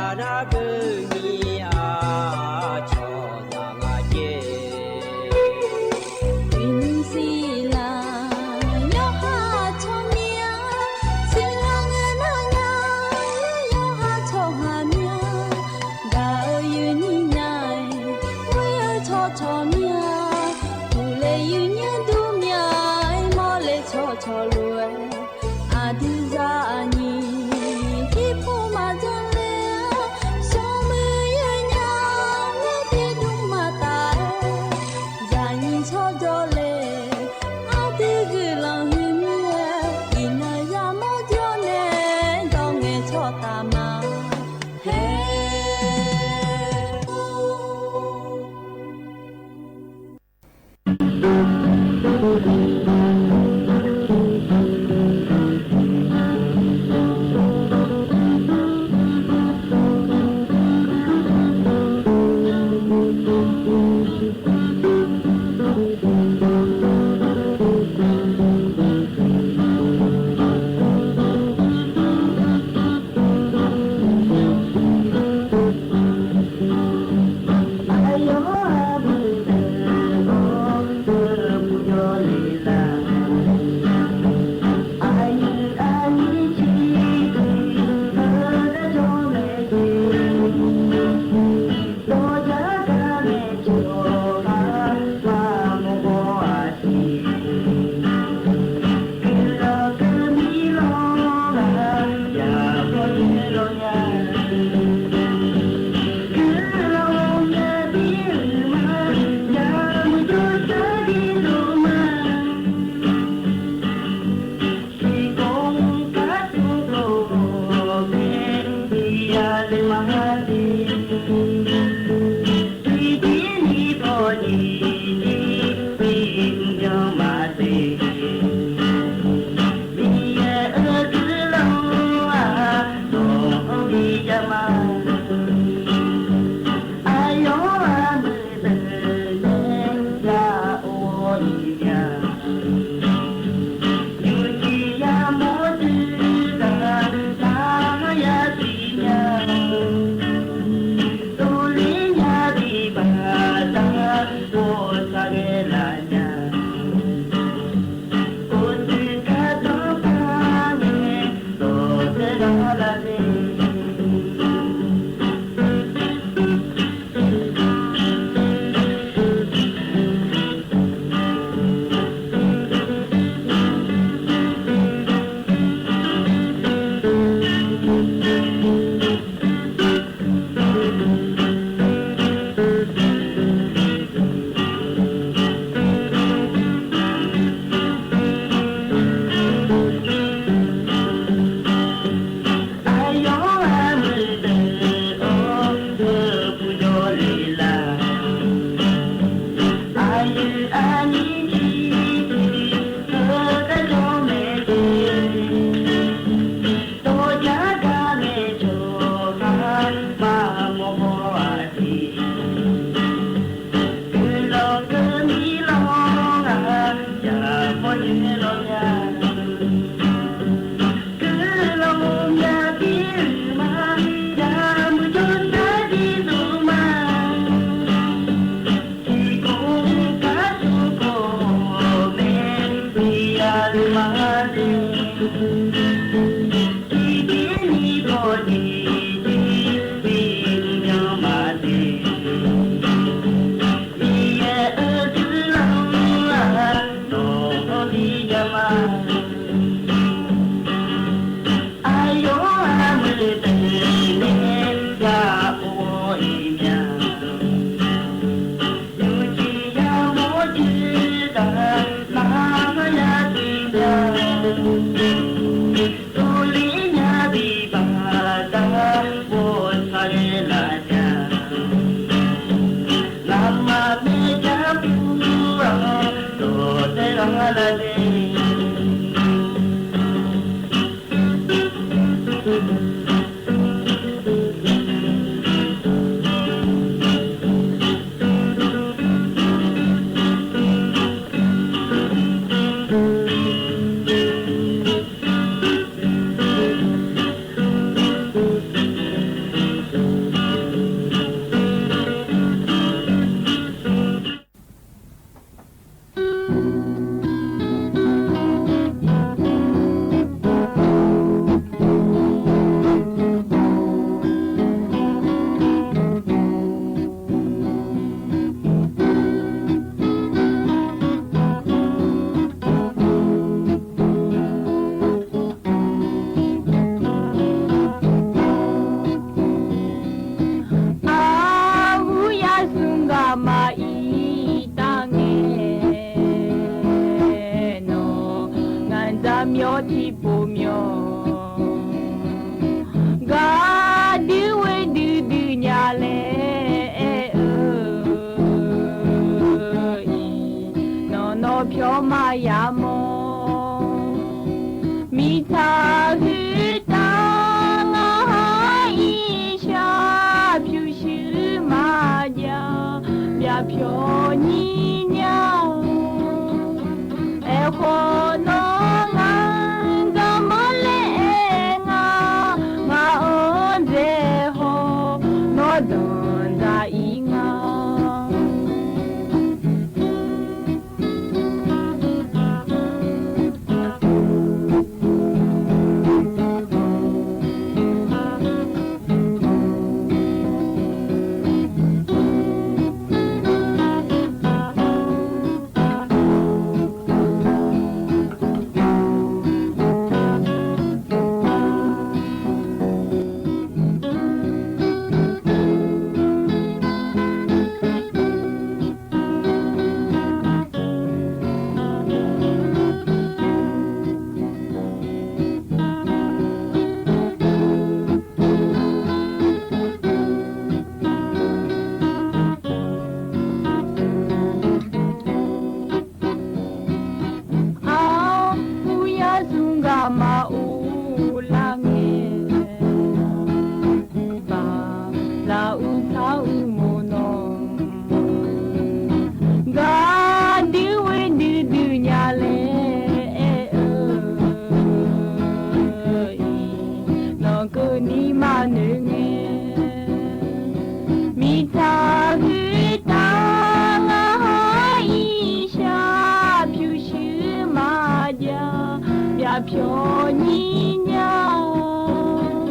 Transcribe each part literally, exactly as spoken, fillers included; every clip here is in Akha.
Aqda beu ni aqcawq zaq nga jer. Uiqni siqlaq yawqha tsawrmyanr, siqlaq ngae nar nya, yawqha tsawrhaq myanr, gaq-eu uiqni nya-aer, ghoer-eu tsawrcawq myanr, uqle uiqni dur myanr-aer, mawrle tsawrcawq lof-aer, aqdui zaq nyiq, irpov maqjan le-a, smrmuiq yawnya, nae pyeuf dmr maqtaf-aer, zaq nyiq tsawrjawr le, aqdui guiqlanq huiqmir-aer, iqnan yamawr jawr nae, dawr ngae tsawrtaf ma. Haer. maqnoeq ngae, miqtaq ghoeqtaq ngar haq-iq shaq pyuq shuir maqjav, byavpyawq nyir nya-awr.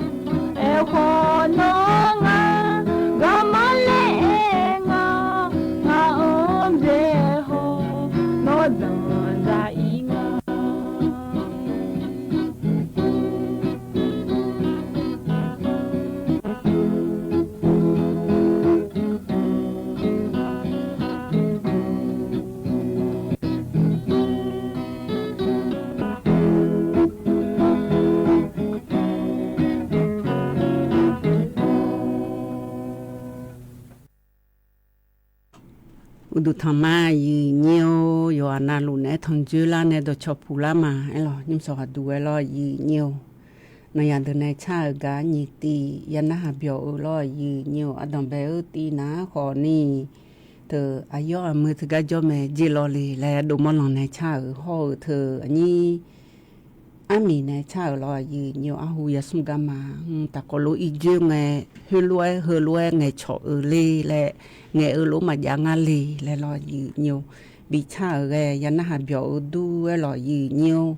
Aerkhawf nawr ngar garma laer aer ngar, ngaq-anr dzae haw, nawr danqdzaq-ir nga. Uqduq tanqma, aqyuif nyir-or, yawqghaq navluf naeq-aer tanqdzoer lar nae dawqcawq puq lar ma. Aerlawq, nymr sawq ghaqduq aer lawr, aqyuif nyir-or. Nawq yaq deuq nae car-euq gaq-anr nyiq tiv ya narhaq byawq-eu lawr, aqyuif nyir-or. Ardanqbae-eu tiv nar khawf ni, teu aqyawf aqmui teugar jawr mae jer lawr le laer dovmawr lanq nae car-euq hawr-eu teu aqnyir armiq nae car-euq lawr, aqyuif nyir-or. Arhu yasmr garma-anr taqkawv lof-ir dzoer ngae, khoerlof-aer heulof-aer ngaeqcawq-eu le laer, ngaeq-eu lof maqjav ngar le laer lawr, aqyuif nyir-or. Bicar-euq ghae ya narhaq byawq-eu dur aer lawr, aqyuif nyir-or.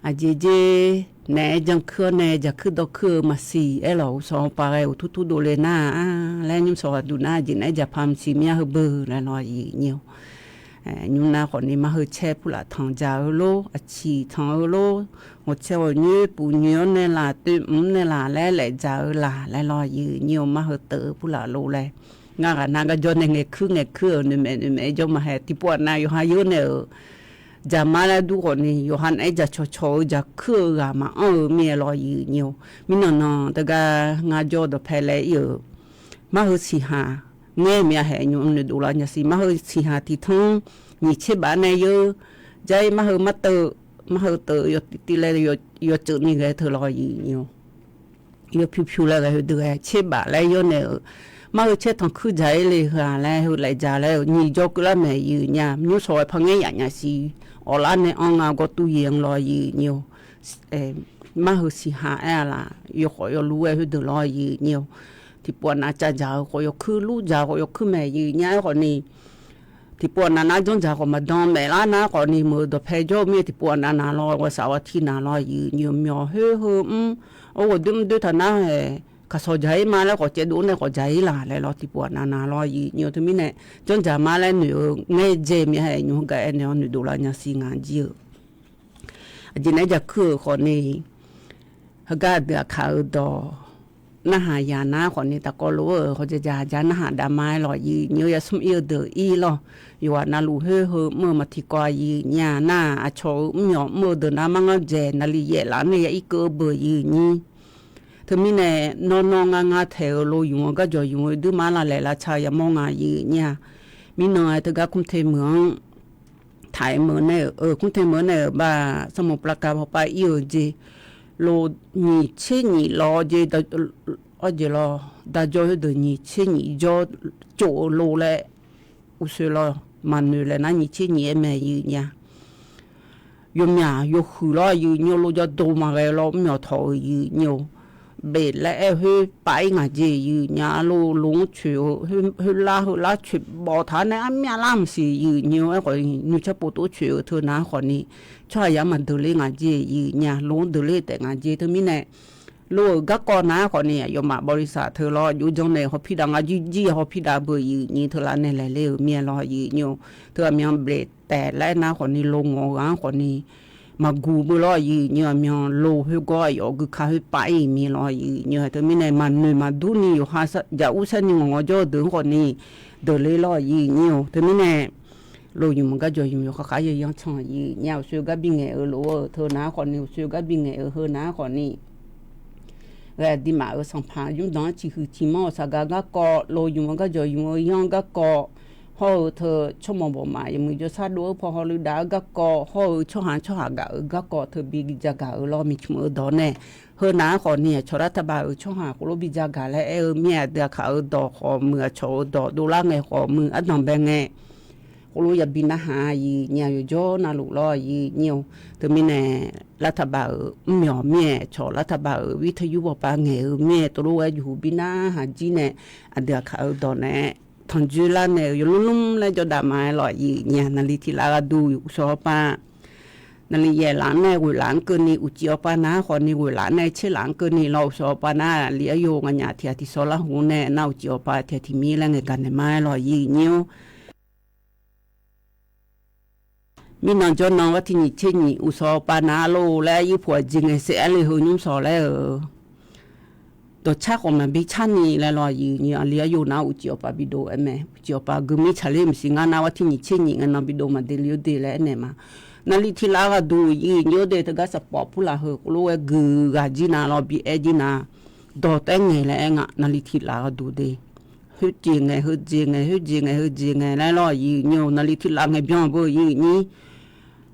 Aqjeq jer naeq-aer jankuir-awr nae jaqkuir dawrkuir-eu maqsiq aer lawq, uqsawq paq ghae uqtur tur dovle nar-a laer nymr sawq ghaqduq nar aqjeq naeq-aer jaqpaq maqsiq mya heu beu laer lawr, aqyuif nyir-or. Nymr nar khawf ni mar heu caer purlaf tanq dzaq-eu lor, aqciq tanq-eu lor, ghawqcae ghawqnyoer puq nyoer-awr nae laf, toev mq nae laf laer laef dzaq-eu laf laer lawr, aqyuif nyir-or. Mar heu teuv-eu purlaf lor laer, ngar ghaq nar gar jawr nae ngaeqkuir ngaeqkuir-euq noeqmaeq noeqmaeq-aer jawr ma hae. Tiqpov aqnav yawqha yeur nae-euq jaqmar laer dur khawf ni, yawqha naeq-aer jaqcawq cawq-eu jaqkuir-eu ghaq maqanr-eu mir-aer lawr, aqyuif nyir-or. Mirnan nan teugar ngar jawr dawqpae laer ir-euq, mar heu siqhaq ngaer myav haeq nymr noeqdov lar nya siq. Mar heu siqhaq tiq tanr nyiq tser baf nae yeur, jar-ir mar heu mar teuv, mar heu teuv yawtiv tiv laer yawceuf ni ghae teu lawr, aqyuif nyir-or. Yawpyur pyur laer ghae heudeuq-aer tser baf laer yawr nae-euq, mar heu caer tanqkuir dzaq-ir le heu-aq laer heu laef dzaq laer-euq nyiq jawr keuvlar maeq, aqyuif nyir-or. Nymr sawq ghae par ngaer yaf nya siq, awqlar nae anr nga gawr tur yaeq-anr lawr, aqyuif nyir-or. Mar heu siqhaq aer-a laf, yawkhawf yawluf-aer heudeuq lawr, aqyuif nyir-or. Tiqpov aqnav cav dzaq-eu khawf yawkuir, lur dzaq-eu khawf yawkuir maeq, aqyuif nyir-or. Aerkhawf ni, tiqpov aqnav nar janr dzaq khawf maqdan maeq lar nar khawf ni, meuq-eu dawqpae jawr-eu mir-aer tiqpov aqnav naq lawr, ghawqshaq ghawqti naq lawr, aqyuif nyir-or. Myawq khoer heu mr-awr ghawqdoer mr doer taq nar haeq, kaqsawq dzaq-ir ma laer khawf caevdov nae khawf dzaq-ir laf laer lawr, tiqpov aqnav naq lawr, aqyuif nyir-or. Teumirnae janr dzaq ma laer noeq-eu ngaer dzae myav haeq nymr heugar aer naeq-awr noeqdov lar nya siq ngaq jir-eu. Aqjeq naeq-aer jaqkuir-euq khawf ni, heugar aqdui aqkaq-eu dawq narhaq yaq nar khawf ni, taqkawv lof-euq hawdzae dzaq aqdzaq narhaq dav ma-aer lawr, aqyuif nyir-or. Yasmr ir-eu deuq ir lawr, yawqghaq navluf khoer heu mr-eu maqtiqkawv, aqyuif nyir nar aqcawq-euq mr myawq mr-eu deuq nar mar ngar dzaeq naqli yaef laf nae ya irkeuv-eu beuq, aqyuif nyir. Teumirnae nawr nawr ngar ngar taeq-euq lo ymq-eu garjawq ymq-eu duir ma lavlaeq lavtsa yamawr nga, aqyuif nyir-a. Mirnan-aer teugar kmr te meuq-anr taq-aer meuq nae-euq, kmr te meuq nae-euq bar, sanrmo plavkav hawpav ir-eu jeq, lo nyiq tser nyiq lawr jeq, awr jeq lawr, darjawr khoerdeuq nyiq tser nyiq jawr cof-eu lo laer, uqsoeq lawr maqnoeq laer nar nyiq tser nyiq-aer mae, aqyuif nyir-a. Yawmyaq yawhuiq lawr, aqyuif nyir-or. Lo jawr dov maqghae lawr, mr myawq tawq-euq, aqyuif nyir-or. Beq laer aer-eu khoer pav-ir ngaq jeq, aqyuif nyir-a. Lo lo-anr coeq-eu khoerlar khoerlar coeq bawf taq-ar nae armyav lar maqsiq, aqyuif nyir-or. Aerkhawf nymr carpov tov coeq-eu teu nar khawf ni, tsawrhaqzaq-anr maqdeuq ler ngaq jeq, aqyuif nyir-a. Lo-anr deuq ler taef ngaq jeq. Teumirnae lo-euq garkawv nar khawf ni, aqyawfmaf bawrisaq teu lawr jov janr nae hawpir dav ngar jir jir hawpir dav beu, aqyuif nyir. Teular nae laeq ler-euq mir-aer lawr, aqyuif nyir-or. Teu aqmyan bleq taef laer nar khawf ni, lo ngawq ghaq-anr khawf ni maqguq beu lawr, aqyuif nyir-or. Aqmyan lo khoergawr aqyawf guika khoer pav-ir-euq mir lawr, aqyuif nyir-or. Teumirnae maqnoeq maqdur ni yawqha jaq ur saer ni ngawq ngawq jawr-eu deuq-anr khawf ni deuq ler lawr, aqyuif nyir-or. Teumirnae lo ymq-eu garjawq ymq yawkhav khav yaeyanr can, aqyuif nyir-a. Uqsoeq gar bingaeq-eu lof-eu teu nar khawf ni, uqsoeq gar bingaeq-eu heu nar khawf ni, ghae aqduimaf-euq sanqpaq yurdanq-anr ciqhuiq ciqmanr-euq saqgaq garkawv, lo ymq-eu garjawq ymq-eu yanr garkawv, hawr-eu teu tsawrmawq bawqmaf yawmuiq jawrshar dov-eu paw hawluiv dav-eu garkawv, hawr-eu tsawrhaq tsawrhaq gaq-eu garkawv teu bi jagaq-eu lawr, miqcmq-eu dawq nae. Heu nar khawf ni, aqcawq lar taqbaq-euq tsawrhaq khoerlof bi jagaq laer aer-eu mir-aer, aqdui aqkaq-eu dawq khawf muiq, aqcawq-euq dawq dovlar ngae khawf muiq, ardanq bae ngae khoerlof yabi narhaq-a, aqyuif nyiq-a yawqjawr navluf lawr, aqyuif nyir-eu. Teumirnae, lartaqbaq-euq mrmyawq mir-aer cawq, lartaqbaq-euq wirtaryur bawqpav ngaeq-eu mir-aer tovlof-aer yawhuiq bi narhaq jir nae, aqdui aqkaq-eu dawq naeq-aer tanqjoe lar nae-euq yawlmr lmr laer jawrdav ma-aer lawr, aqyuif nyiq-a naqli tiq laf gharduq uqshawq hawpav naqli yaef laf-anr nae ghoeq laf-anr keuvni, uqcif awqpav nar khawfni ghoeq laf-anr nae tser laf-anr keuvni lawr, uqshawq awqpav nar aqli aryov nganyaf tiq ghaq tiq shawr larhaq nae nar uqcif awqpav tiq ghaq tiq mir laer ngaeqgaq naeq ma-aer lawr, aqyuif nyir-or. Mirnan jawrnan ghartiq nyiq tser nyiq uqshawq awqpav nar arlor laer yurpuq aqjeq ngaeq saef-aer le heu nymr shawq laer-euq dawqcar khawf maqbi car ni laer lawr, aqyuif nyir-a aqli aryov nar uqcif awqpav bidov-aer mae. Uqcif awqpav geumir tsaqler maqsiq ngar nar ghartiq nyiq tser nyiq ngae nan bidov maqde le-eu de laer aernaeq ma. Naqli tiq laf-eu ghaqduq aqyuif nyir-or de teugar sanqpawf purlaf heu khoerlof-aer gui ghaq jir na lawr bi aer jir na, dawq taef ngaeq laer aer nga naqli tiq laf-eu ghaqduq de. Khoerjeq ngae heujeq ngae khoerjeq ngae heujeq ngae laer lawr, aqyuif nyir-or naqli tiq laf ngae byan beu aqyuif nyir.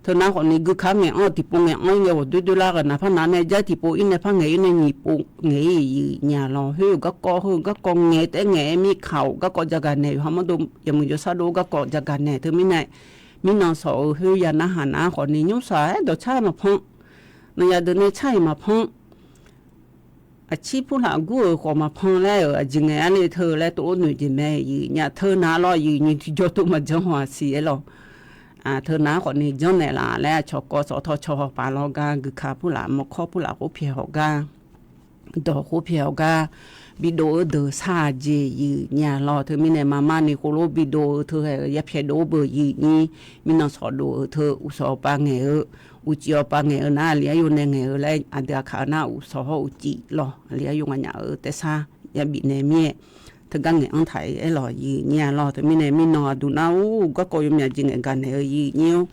Teunar khawfni guikaq ngaeq-anr tiqpov ngaeq-anr ngae ghawq doer doer lar ghaq naq par nav nae jar tiqpov ir nae par ngaeq ir nae nyiq pov ngaeq ir aqyuif nyir-a lawr, khoer-euq garkawv heu-eu garkawv ngaeq taef ngaeq-aer mirkaq-awq garkawv jagaq naeq yawqha mawrdo yawmuiq jawrshar dov garkawv jagaq naeq teumirnae, mirnan shawq-eu khoer ya narhaq nar khawfni nymr shawq-aer dawqcar maqpan. Naqyaq deuq nae car-iq maqpan. Aqcir purlaf gur-euq khawf maqpan laer-euq aqjeq ngaeq-aer le teu laer tov-aer noeq jeq mae aqyuif nyir-a. Teunar lawr aqyuif nyir tiqjawr tov maqjanr haw-aq siq-aer lawr. Teunar khawfni janrnaeq laf laer aqcawq kawv sawq tawv cawq hawpaq lawr gar guikaq purlaf mawrkawr purlaf khoer pyaeq hawq gar dawq khoer pyaeq hawq gar bidov-eu deuq shar-aq jeq aqyuif nyir-a lawr. Teumirnae maqmar ni khoerlof bidov-eu teu ghae-euq ya pyaeq dov-eu beu aqyuif nyir. Mirnan shawq dov-euq teu uqshawq awqpav ngaeq-eu uqcif awqpav ngaeq-eu nar aqli aryov nae ngaeq-eu laer aqdui aqkaq-eu nar uqshawq hawr uqcif lawr aqli aryov nganyaf-eu taef sar ya bifnaeq mir-aer teugar ngaeq-anr taq-aer lawr aqyuif nyir-a lawr. Teumirnae mirnan aqduq nar ur garkawv yawmyaq jeq ngaeq gaq naeq-eu aqyuif nyir-or.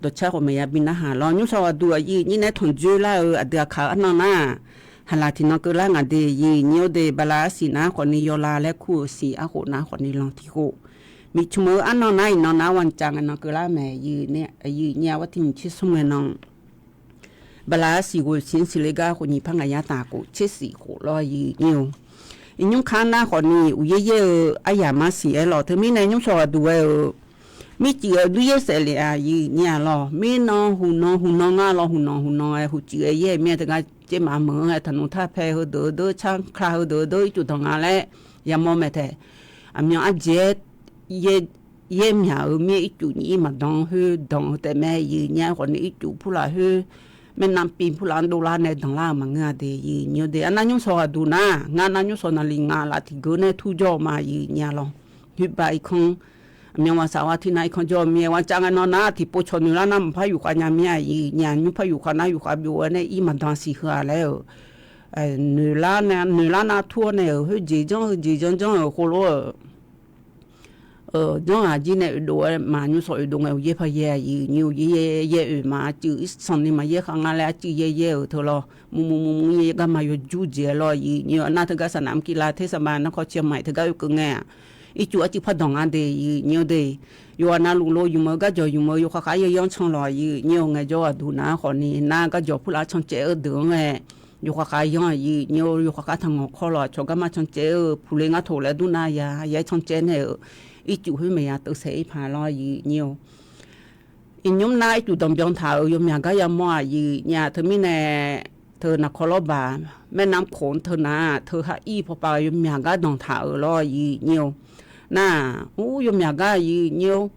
Dawqcar khawf maqya bi narhaq lawr nymr shawq ghaqduq aqyuif nyir nae tanqjoe lar-eu aqdui aqkaq-eu arnan nar haqlaq tiqnan keuvlar ngaq de aqyuif nyir-or de. Bala arsiq nar khawfni yawla laer kur-euq siq arkhof nar khawfni lan tiq khof. Miqcmq-eu arnan nar iqnan nar wancav ngae nan keuvlar mae aqyuif nyir-a ghartiq nyiq tser smr ngae nan bala arsiq ghoeq siq-anr siqle gar khof nyiq par ngaq yar taq khof tser siq khof lawr aqyuif nyir-or. Iqnymr kar nar khawfni uqyaer yaer-eu aryamq mar siq-aer lawr. Teumirnae nymr shawq ghaqduq ghae-euq mircif-eu duir yaer saef lef-a aqyuif nyir-a lawr. Mirnan huqnan huqnan ngar lawr huqnan huqnan ghae huqcif ghae yaer mir-aer teugar caermaf meuq-anr ghae taqnmq tar pae heudeuq-eu deur carka heudeuq-eu deur ircuf danq nga laer yamawr mae tae. Aqmyan arjeq-aer yaer myaq-euq mir-aer ircuf nyiq ir maqdan khoer dan-eu taef mae aqyuif nyir-a khawfni ircuf purlaf khoer maernavpiv purlaf-anr dovlar nae danqlar-euq maqngeur-a de aqyuif nyir-or de. Arnar nymr shawq ghaqduq nar ngar nar nymr shawq naqli ngaq laf tiqgeu nae turjawr-eu ma aqyuif nyir-a lawr. Khoerbav irkanr aqmyan ghaqsaq ghaq tiq nar irkanr jawr-eu mir-aer wancav ngae nan nar tiqpov cawq noeqlar nar mqpar yufkhav nya mir-a aqyuif nyir-a nymr par yufkhav nar yufkhav byov-aer nae ir maqdan siq heu-a laer-euq noeqlar nar noeqlar nar tur-awr nae-euq khoerjeq janr heujeq janr janr-euq khoerlof-euq janr ghaq jir nae oeqdov-aer ma nymr shawq oeqdov ngae uqyaer par yaer aqyuif nyir-or yaer yaer yaer oeq ma arcuiv irsanq ni maqyaer khav nga laer arcuiv yaer yaer-euq teu lawr murmur murmur yaer garma yawjur jeq-aer lawr aqyuif nyir-or. Arnar teugar saqnaq mr kiv la ter saqma nar kawrcae maiq teugar oekeuv ngae-aq ircuf arcuiv par danq nga de aqyuif nyir-or de. Yawqghaq navluf lo yumq-eu garjawq yumq-eu yawkhav khav yanr yanr can lawq aqyuif nyir-or. Ngaejawr ghaqduq nar khawfni nar garjawq purlaf cancaev-eu deuq-anr ghae yawkhav khav yanr aqyuif nyir-or. Yawkhav khav taq ngawq kawr lawq aqcawq garma cancaev-eu puqle ngar toq laer dur nar ya yaer cancaev nae-euq ircuf khoer maeqya teusaeq ir paq lawr aqyuif nyir-or. Iqnymr nar ircuf danqbyan taq-euq yawmyaq gar yamawr-aq aqyuif nyir-a. Teumirnae teu naqkawq lawrbaq maernavmr khof-anr teu nar teu ha ir pawpav yawmyaq gar danqtaq-euq lawr aqyuif nyir-or. Nar-aq ur yawmyaq gar aqyuif nyir-or.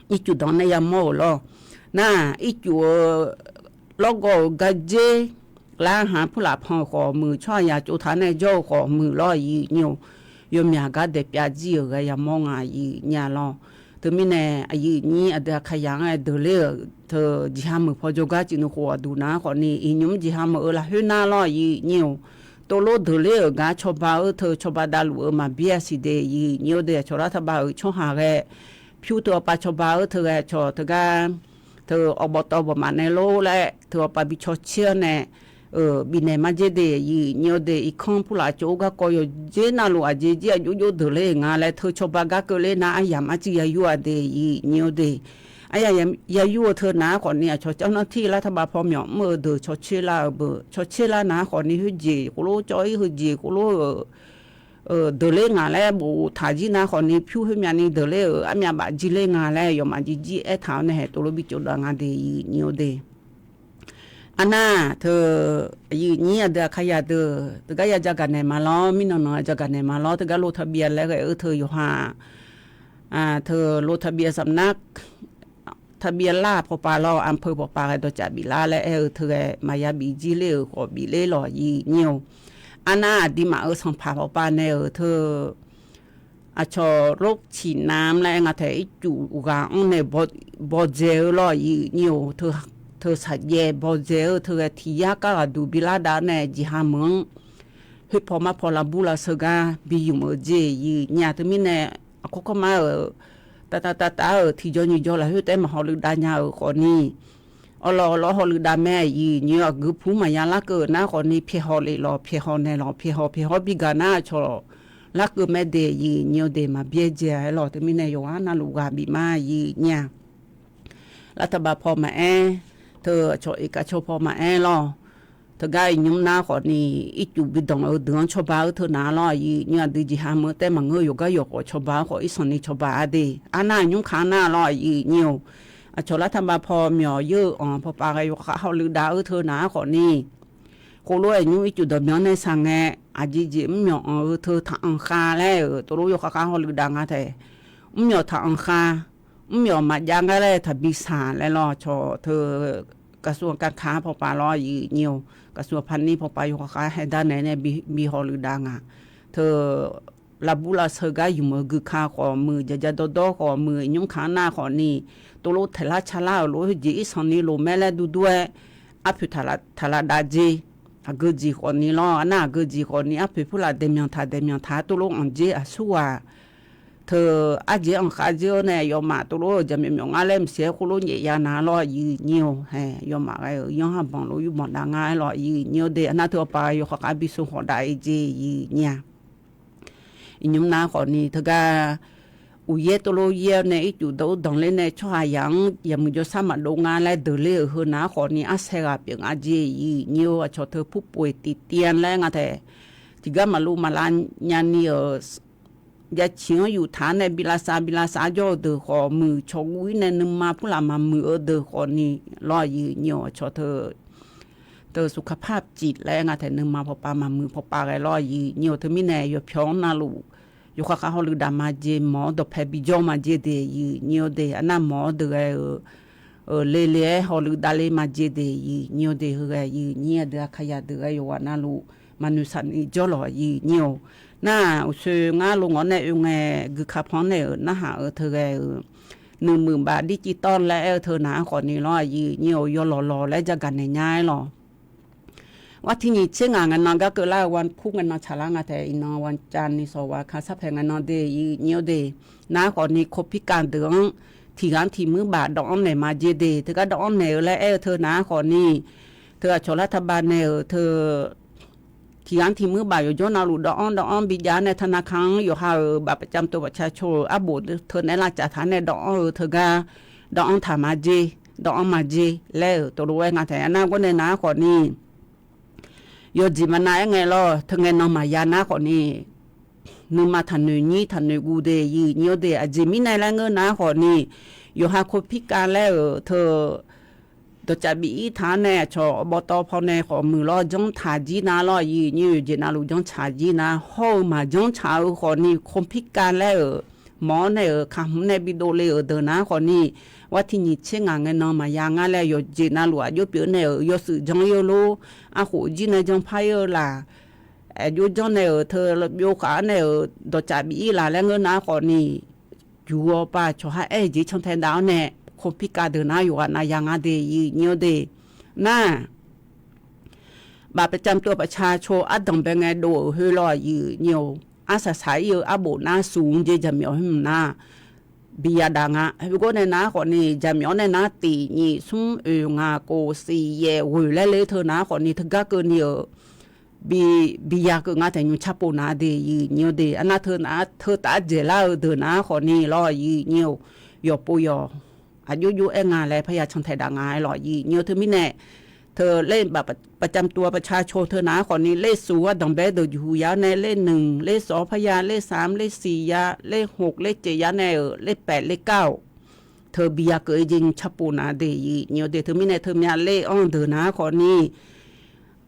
Ircuf danq nae yamawr-euq lawr. Nar-aq ircuf-eu lawrgawv-euq gardzer lar haq purlaf pan-euq khawf muiq tsawrhaq yaq tsov taq nae jawr-eu khawf muiq lawr aqyuif nyir-or. Yawmyaq gar daeq pyav jir-euq ghae yamawr nga aqyuif nyir-a lawr. Teumirnae aqyuif nyir aqdui aqkaq yaq-anr aer deuq ler-euq teu jeqha meuq paw jawrgar cif nuikhof ghaqduq nar khawfni iqnymr jeqha meuq-eu lafkhoer nar lawr aqyuif nyir-or. Tovlof deuq ler-euq gar cawba-eu teu cawba davluf-eu maqbyaer-a siq de aqyuif nyir-or de. Aqcawq lar taqba-euq tsawrhaq ghae pyur teu awqpav cawba-eu teu ghae cawq teugar teu awqbawq tawv bawq maf nae lor laer teu awqpav bi caw caer-awr nae bifnaeq marjaer de aqyuif nyir-or de. Irkanr purlaf cawv-or garkawv yawqjeq navluf aqjeq jir aqjox jox deuq ler-euq nga laer teu cawba gar keuvler nar aryamq arcuiv yayur-a de aqyuif nyir-or de. Aryamq yayur-eu teu nar khawfni aqcawq cawv nar tir lar taqba paw myawf mr-eu deuq cawcaer lar-euq beuq cawcaer lar nar khawfni khoerjeq khoerlof cawv-ir heujeq khoerlof-euq deuq ler ngaq laer boftaq jir nar khawfni, pyur khoermyavni deuq ler-euq armyav baf jir ler nga laer yawfmaf jir jir aertaq-awr nae haeq tov lof bi tsovdav nga de, yiq nyiq-eu de. Arnar teu, yiq nyir aqdui aqkar yadeuq teugar ya jagaq naeq ma lawr, mirnan nan jagaq naeq ma lawr, teugar ลงทะเบียน laer ghae-eu teu yawqha, teu ลงทะเบียน สำนักทะเบียนราษฎร์ pawpav lawr, อำเภอ pawpav ghae dawqcav biflar laer aer-eu teu ghae maqya bif jir ler-euq khawf bif ler lawq, yiq nyir-eu. Arnar aqduimaf-euq sanqpaq pawpav nae-euq teu aqcawq โรคฉี่น้ำ laer aer nga taeq, ircuf ghaq-anr nae bawdzae-eu lawr, yiq nyir-eu. Teu saqjaev bawdzae-eu teu ghae tiq yar kar ghaq duq bi lar dav-awr nae jeqha meuq-anr khoerpaw marpaw lavbur lavsheu gar bi ymq-eu jeq, yiq nyir-aq. Teumirnae aqkawr kawrmar-euq tav tav tav tav-euq tiqjawr nyiq jawr lafkhoer taef-aer maqhaw luiv dav nya-euq khawfni, awrlawq awrlawq haw luiv dav mae, yiq nyir-eu. Aqgeu pur maqya larkeuv nar khawfni, pyaeqhaw lef lawq, pyaeqhaw naeq lawq, pyaeqhaw pyaeqhaw bi gaq nar aqcawq larkeuv mae de, yiq nyir-eu de. Maqbyaer dzae-aer lawq. Teumirnae yawqghaq navluf ghaq bif ma, yiq nyir-aq. รัฐบาล paw maqaer, teu aqcawq iqkaf caw paw maqaer lawr. Teugar iqnymr nar khawfni, ircuf bi danq-eu deuq-anr cawba-eu teu nar lawr, yiq nyir-aq. Dui jeqha meuq taef maqngeur, yawqgar yawqkhawf cawba-eu khawf, irsanqni cawba-a de. Arnar nymr kaq nar lawr, yiq nyir-eu. Aqcawq รัฐบาล paw myawq yeur-eu anq pawpav ghae yawkhav haw luiv dav-eu teu nar khawfni, khoerlof-aer nymr ircuf danqbyan nae shaq ngae, aqjeq jeq mrmyawq anq-eu teu taq anq khav laer-euq tov lof yawkhav khav haw luiv dav nga taeq. Mrmyawq taq anq khav, mrmyawq maqjav ngar laer taqbi shaq laer lawr, cawq teu กระทรวงการคลัง pawpav lawr, yiq nyir-eu. กระทรวงพาณิชย์ pawpav yawkhav khav haer dar naeq nae bi haw luiv dav nga. Teu lavbur lavsheu gar ymq-eu guika khawf muiq, jaqja dawrdawr khawf muiq, nymr kaq nar khawfni, tov lof taeqlar calar-euq lof khoerjeq irsanqni loq mae laer durdur-aer, arpoeq taq lavdav jer. Aqgeu jeq khawfni lawr, arnar aqgeu jeq khawfni arpoeq purlaf daeqmyanq taq daeqmyanq taq-aer tov lof anq jer aqsurghaq teu arjeq anq khav jer-awr nae yawfmaf tov lof-euq jaqmyawf myawf ngar laer mqsiq-aer khoerlof nyaef ya nar lawr, yiq nyir-eu. Hae yawfmaf ghae-euq yanr ha banq lof yur banq dav nga-aer lawr, yiq nyir-eu de. Arnar teu pawpav yawkhav khav bi sheu khawf dav-ir jeq, yiq nyir-aq. Iqnymr nar khawfni teugar uqyaer tov lof yaer-awr nae ircuf danqur danqler nae tsawrhaqzaq-anr yaqmuiq jawrshar maqdov nga laer deuq ler-euq heu nar khawfni arsaer ghaq pyeuf nga jeq, yiq nyir-eu. Aqcawq teu ผู้ป่วยติดเตียง laer nga taeq, tiqgar maqluv maqlav nyani-euq jaciq-anr yuftaq-anr nae bi lavsav bi lavsav jawr-eu deuq khawf muiq, cawq guv-ir nae nuima purlaf maqmuiq-eu deuq khawfni lawr, yiq nyir-eu. Aqcawq teu teu สุขภาพจิต laer nga taeq, nuima pawpav maqmuiq pawpav ghae lawr, yiq nyir-eu. Teumirnae yawpyawq-anr navluf yawkhav khav haw luiv dav ma jeq, mawq-awr dawqpae bi jawr ma jeq de, yiq nyir-eu de. Arnar mawq-awr deuq ghae-euq le le-aer haw luiv dav le ma jeq de, yiq nyir-eu de. Heu ghae yiq nyir aqdui aqkar yadeuq ghae yawqghaq navluf maqnoeq saqni jawr lawq, yiq nyir-eu. Nar-aq uqsoe ngar lo ngawr nae oe ngae guika pan-anr nae-euq narhaq-eu teu ghae-euq nuimuiq baf ดิจิทัล laer aer-eu teu nar khawfni lawr, yiq nyir-eu. Yawlawq lawq laer jagaq naeq nya-aer lawq. วันที่ nyiq tser ngaq ngae nan gar keuvlar-eu วันพุธ ngae nan tsaqlar nga taeq, iqnan วันจันทร์ ni sawq wa ka sarpaeq ngae nan de, yiq nyir-eu de. Nar khawfni คนพิการ deuq-anr tiq ghaq-anr tiq muir baf dawv-anr naeq ma jeq de. Teugar dawv-anr naeq-eu laer aer-eu teu nar khawfni, teu aqcawq รัฐบาล nae-euq teu tiq ghaq-anr tiq muir baf yawqjawr navluf dawv-anr dawv-anr bi jav-awr nae ธนาคาร-anr yawqha-euq บัตรประจำตัวประชาชน-euq arbof teu naeq-aer lavcaf taq-awr nae dawv-anr-eu teugar dawv-anr taq ma jeq, dawv-anr ma jeq laer-euq tov lof-aer nga taeq. Arnar gawr nae nar khawfni, yawqjeq maqnav-aer ngae lawr, teu ngae nan maqya nar khawfni, nuima taqnoeq nyir taqnoeq guv de, yiq nyir-eu de. Aqjeq mirnae laer ngeur nar khawfni, yawqha คนพิการ laer-euq teu dawqcav bif-ir taq-awr nae aqcawq อบต. paw nae khawf muiq lawr, janr taq jir nar lawr, yiq nyir-eu. Yawqjeq navluf janr taq jir nar, hawr-eu maqjanr taq-eu khawfni คนพิการ laer-euq mawq-awr nae-euq kamq nae bi dovle-euq deuq nar khawfni, วันที่ nyiq tser ngaq ngae nan maqya ngar laer yawqjeq navluf aqjox pyeuf nae-euq yawshuif janr-ir-eu lor, arkhof jir nae janr par-ir-eu laq, aqjox janr nae-euq teu byov khaq-awr nae-euq dawqcav bif-ir laq laer ngeur nar khawfni, juq-awr pav cawqha aer-eu jeq cantae dav-awr nae คนพิการ deuq nar yawqghaq navya ngar de, yiq nyir-eu de. Nar บัตรประจำตัวประชาชน ardanq bae ngae dov-euq khoer lawr, yiq nyir-eu. Arsaq saq-ir-eu arbof nar smq jeq jaqmyawf hmq nar bi yadav nga. Khoergawr nae nar khawfni, jaqmyawf-anr nae nar tiq nyiq smr oeq ngaq kof siq yaef ghoeq laer le teu nar khawfni, teugar keuvni-euq bi, bi ya keuv nga taeq, nymr car pov nar de, yiq nyir-eu de. Arnar teu nar teu taf-aer dzaeqlar-eu deuq nar khawfni lawr, yiq nyir-eu. Yawqpov yawq aqjox jox-aer nga laer parya cantae dav nga-aer lawr, yiq nyir-eu. Teumirnae teu ler บัตรประจำตัวประชาชน teu nar khawfni เลขศูนย์ ardanqbae deuq jeqhuq ya-awr nae เลขหนึ่ง เลขสอง parya เลขสาม เลขสี่ ya, เลขหก เลขเจ็ด ya nae-euq เลขแปด เลขเก้า teu bi ya keuv-ir jeq nymr carpov nar de, aqyuif nyiq-eu de. Teumirnae teu myav เลข anr deuq nar khawfni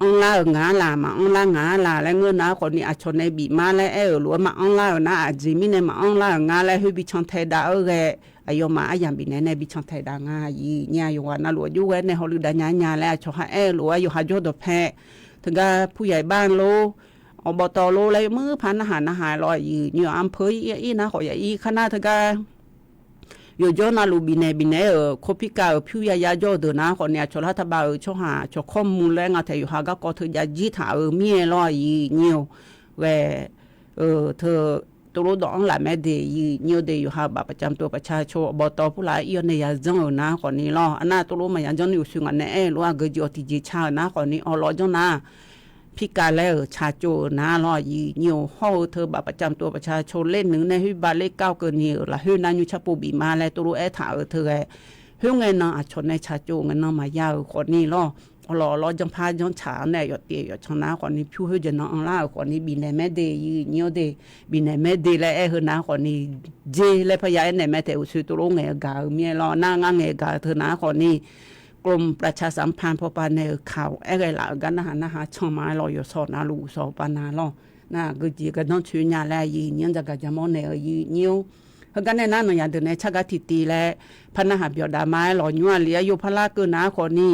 anrlar-euq ngaq-ar laq, maqanr lar ngaq-ar laq laer ngeur nar khawfni, aqcawq nae bif mar laer aer-euq lof-aer maqanr lar-euq nar, aqjeq mirnae maqanr lar-euq nga laer khoer bi cantae dav-eu ghae, aqyawfmaf aryamq bifnaeq nae bi cantae dav nga, aqyuif nyiq-a. Yawqghaq navluf aqjox ghae nae hawluf dav nya nya laer aqcawq ha aer-eu lof-aer yawqha jawr dawqpae teugar ผู้ใหญ่บ้าน lor, awqbawvtawv lor laer yawmuir par narhaq narhaq lawr, aqyuif nyiq-a. Arpeu ir nar khawf ya ir kar nar teugar yawqjawr navluf bifnaeq bifnaeq-aer-euq คนพิการ-euq pyur ya ya jawr-eu deuq nar khawfni, aqcawq lar taqbav-euq tsawrhaq aqcawq ข้อมูล laer nga taeq yawqha garkawv teu jav jir taq-euq mir-aer lawr, aqyuif nyiq-eu ghae teu ตำรวจ dawq-anr laf mae de, aqyuif nyiq-eu de. Yawqha-euq บัตรประจำตัวประชาชน awqbawvtawv purlaf-aer ir-awr nae ya janr-euq nar khawfni lawr, arnar ตำรวจ maqya janr ni uqshoe ngaq nae aer-eu lof-aer aqgeu jeq-awq tiqjeq ca-euq nar khawfni awqlawv janr nar พิการ laer-euq tsaqtsov-euq nar lawr, aqyuif nyiq-eu. Hawr-eu teu บัตรประจำตัวประชาชน เลขหนึ่ง nae khoer บัตร เลขเก้า keuvni-euq lafkhoer nar nymr carpov bif mar laer ตำรวจ aertaq-euq teu ghae, khoerngae nan aqcawq nae tsaqtsov ngae nan maqya-euq khawfni lawr, awqlawv awqlawv janrpar janrtsaq-awr nae yawf tiv yawf can nar khawfni pyur khoer jeq nan anrlar-euq khawfni bifnaeq mae de, aqyuif nyiq-eu de. Bifnaeq mae de laer aer-eu nar khawfni, jer laer parya aernaeq mae taeq uqshoe ตำรวจ ngaeq-eu gaq-eu mir-aer lawr, nar ngar ngaeq-eu gaq-eu teu nar khawfni กรมประชาสัมพันธ์ pawpav nae-euq kaq-awr aer ghae laf-euq gar narhaq narhaq can ma-aer lawr, yawqshawr navluf uqshawr pav na lawr. Nar aqgeu jeq gardanr coeq nya laer, aqyuif nyiq-anr jaqgaq jaqmawr naeq-eu, aqyuif nyiq-or. Heugar nae nar naqyaq deuq nae tsargaq tiqtiv laer par narhaq byawq dav ma-aer lawr, nymr aqli aryov parlar keuv nar khawfni,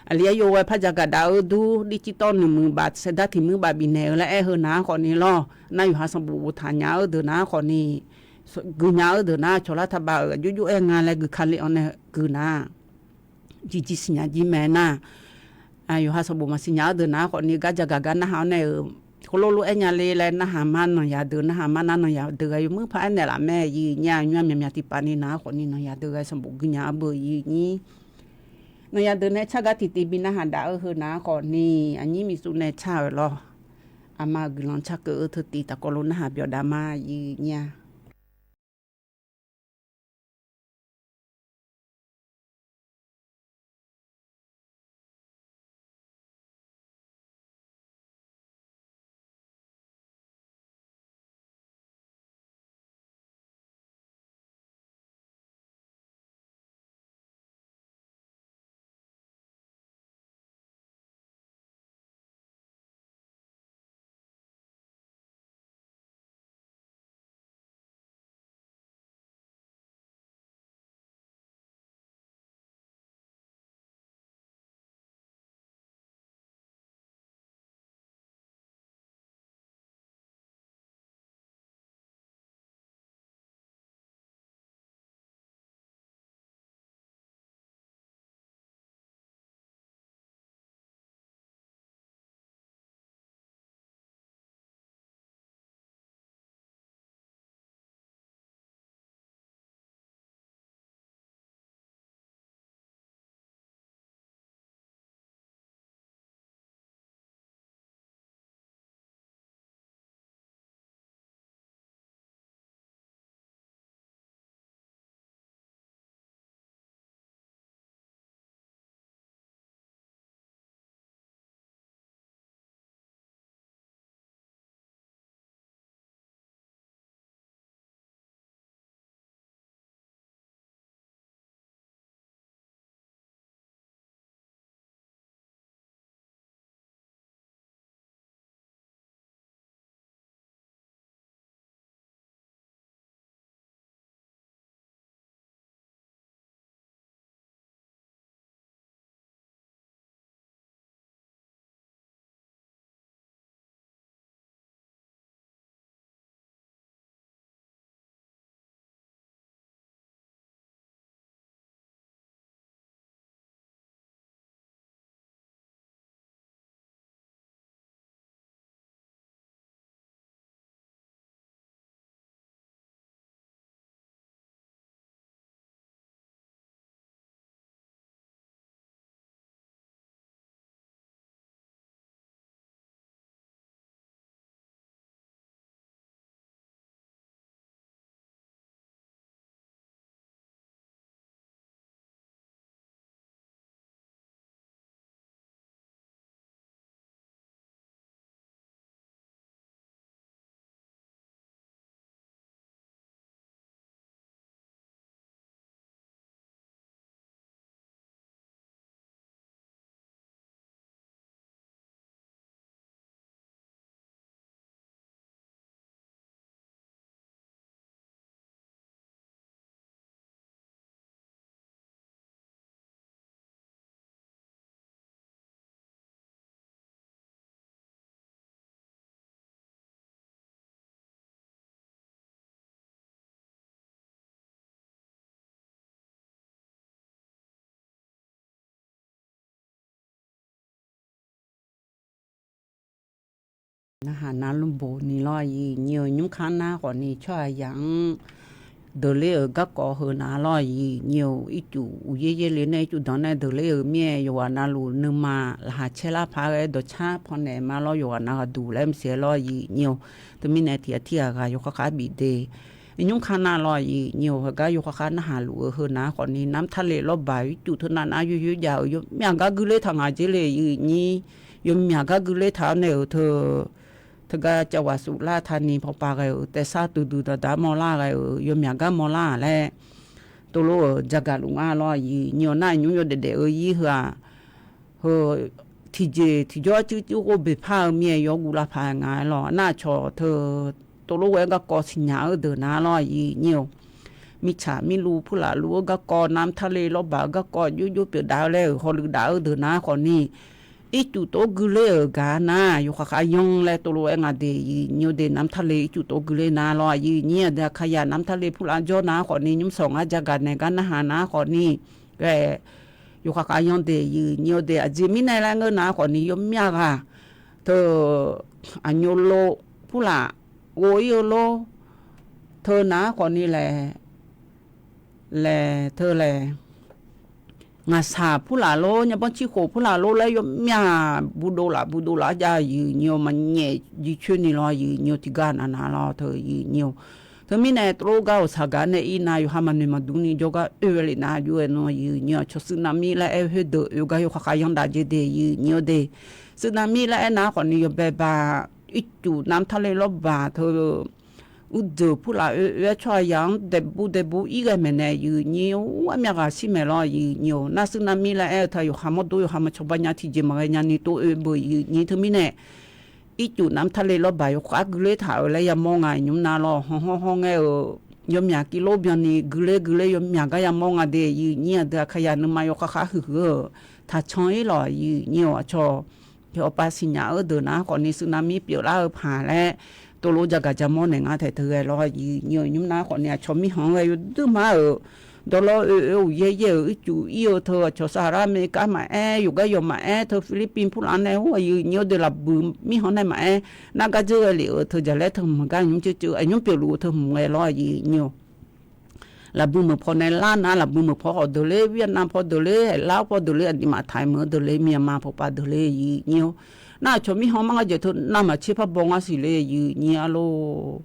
aqli aryov ghae par jaqgaq dav-eu dur ดิจิตอล nuimuiq baf saevdar tiq muir baf bifnaeq-eu laer aer-eu nar khawfni lawr. Nar yawqha sanqbof boftaq nya-eu deuq nar khawfni, guinya-eu deuq nar cawqlar taqbav-euq aqjox jox-aer nga laer guikale-anr nae guiqnar, jirjir siqnya jir mae nar, yawqha sanqbof maqsiqnya-eu deuq nar khawfni gar jaqgaq gar narhaq-awr nae-euq, heulof lof-aer nya le laer narhaq mar nanqyaq deuq, narhaq mar nar nanqyaq deuq ghae yawmuir par aernaeq laf mae, aqyuif nyiq-a. Nymr-a myaqmyaq tiqpav ni nar khawfni nanqyaq deuq ghae sanqbof guinya-eu beu, aqyuif nyiq. Nanqyaq deuq nae tsargaq tiqtiv bi narhaq daf-eu heu nar khawfni, aqnyir miqsuv nae tsar-euq lawr. Aqma-euq guiqlanq tsarkeuv-eu teu tiv taqkawv lof narhaq byawq dav ma, aqyuif nyiq-a. Narhaq nar lmrboq ni lawr, aqyuif nyir-eu nymrkanr nar khawfni tsawrhaqzaq-anr deuqler-euq garkawv heu nar lawr, aqyuif nyir-eu ircuf uqyaer yaerle nae ircuf danq nae deuqler-euq mir-aer yawqghaq navluf nuima laqkhaq caer lar paq-aer dawqcar pawnaeq ma lawr, yawqghaq nav ghaqduq laer maqsiq-aer lawr, aqyuif nyir-eu. Teumirnae tiq ghaq tirghaq ghaq yawkhav khav bif de. Nymrkanr nar lawr, aqyuif nyir-eu, heugar yawkhav khav narhaq luf-eu heu nar khawfni, Namtale lawrbaq ircuf teu navnav yoyoer jav-euq yawmyaq gar guiler taq ngaq jer le, aqyuif nyir. Yawmyaq gar guiler taq-awr nae-euq teu teugar cavghaq suflar taqni pawqpav ghae-euq taef sar duidui daqdaq mawrlar ghae-euq yawmyaq gar mawrlar-aq laer, tov lof-euq jagaq luf nga lawr, aqyuif nyir-eu. Nar nymr yawdaef daef-eu ir heu-aq, heu tiqjeq tiqjawr cuivcuiv ghov beqpar-eu mir-aer yawr guvlar paq-aer nga-aer lawr. Nar aqcawq teu tov lof ghae-aer garkawv siqnya-eu deuq nar lawr, aqyuif nyir-eu. Mirtsaq mirluv purlaf luf-eu garkawv, Namtale lawrbaq-eu garkawv jovjov pyeuf daf-eu laer-euq hawluiv daf-eu deuq nar khawfni, ircuf tov guiler-euq gaq nar yawkhav khav yanr laer tov lof-aer nga de, aqyuif nyir-eu de. Namtale ircuf tov guiler nar lawr, aqyuif nyir. Aqdui Aqkaqyaq Namtale purlaf jawr nar khawfni, nymrshawq ngar jagaq naeq gar narhaq nar khawfni, ghae yawkhav khav yanr de, aqyuif nyir-eu de. Aqjeq mirnae laer ngeur nar khawfni, yawmyaq ghaq teu aqnyov lov purlaf ghov ir-eu lor, teu nar khawfni lae, lae teu lae, ngaqshaq purlaf lor, nyabanr cirkhof purlaf lor laer yawmyaq budov laf budov laf-aer jav, aqyuif nyir-eu. Maqnyaef jircoer ni lawr, aqyuif nyir-eu. Tiqgar navnav lawr teu, aqyuif nyir-eu. Teumirnae tov lof gar-euq saqgaq nae ir nar yawqha maqnoeq maqdur ni jawrgar oe-aer le nar jov-aer nar, aqyuif nyir-eu. Aqcawq สึนามิ laer aer-eu khoerdeuq oe gar yawkhav khav yanr dav jer de, aqyuif nyir-eu de. สึนามิ laer aer nar khawfni yawbae ba ircuf Namtale lawrbaq teu uqdzeuq purlaf oe oe-aer tsawrhaqzaq-anr daeqbuv daeqbuv ir ghae maeqnaeq, aqyuif nyir-eu. Armyav ghaq shir maeq lawr, aqyuif nyir-eu. Nar สึนามิ laer aer-eu teu yawqha mawrdo yawqha maqcawba nya tiqjeq maqghae nyani tov oe beu, aqyuif nyir. Teumirnae ircuf Namtale lawrbaq yawkhav guiler taq-euq laer yamawr nga, nymr nar lawr. Hawr hawr hawr ngaer-eu yawmyaq kir lor byanni guiler guiler yawmyaq gar yamawr nga de, aqyuif nyir. Aqdui Aqkaqyaq nuima yawkhav khav huiqhuiq-eu taqcan ir lawq, aqyuif nyir-eu. Aqcawq tiq awqpav siqnya-eu deuq nar khawfni สึนามิ pyeuflar-eu paq laer tov lof jagaq jamawr naeq nga taeq teu ghae lawr, aqyuif nyir-eu. Nymr nar khawfni aqcawq mirkhanq-anr ghae yawduir mar-euq dawqlawr oe oe uqyaer yaer-euq ircuf ir-eu teu aqcawq Saqlaq Aqmeqkar maqaer, yawqgar yawq maqaer, teu Filipin purlaf nae-or, aqyuif nyir-eu de, lafbuiq mirkhanq nae maqaer, nar gar dzeur ghae lef-euq teu jaqlaer teu hmq gar nymr ceuv ceuv aqnymr pyeufluf-eu teu hmq ghae lawr, aqyuif nyir-eu. Lafbuiq meuq paw nae lar nar, lafbuiq meuq paw khawf deuq ler, Vietnam paw deuq ler, Laos paw deuq ler, aqduimaf Thai meuq-eu deuq ler, Myanmar pawqpav deuq ler, aqyuif nyir-eu. Nar aqcawq mirkhanq mar gharjaeq teu navmaqtser par baw ngar siq le, aqyuif nyir-a lor.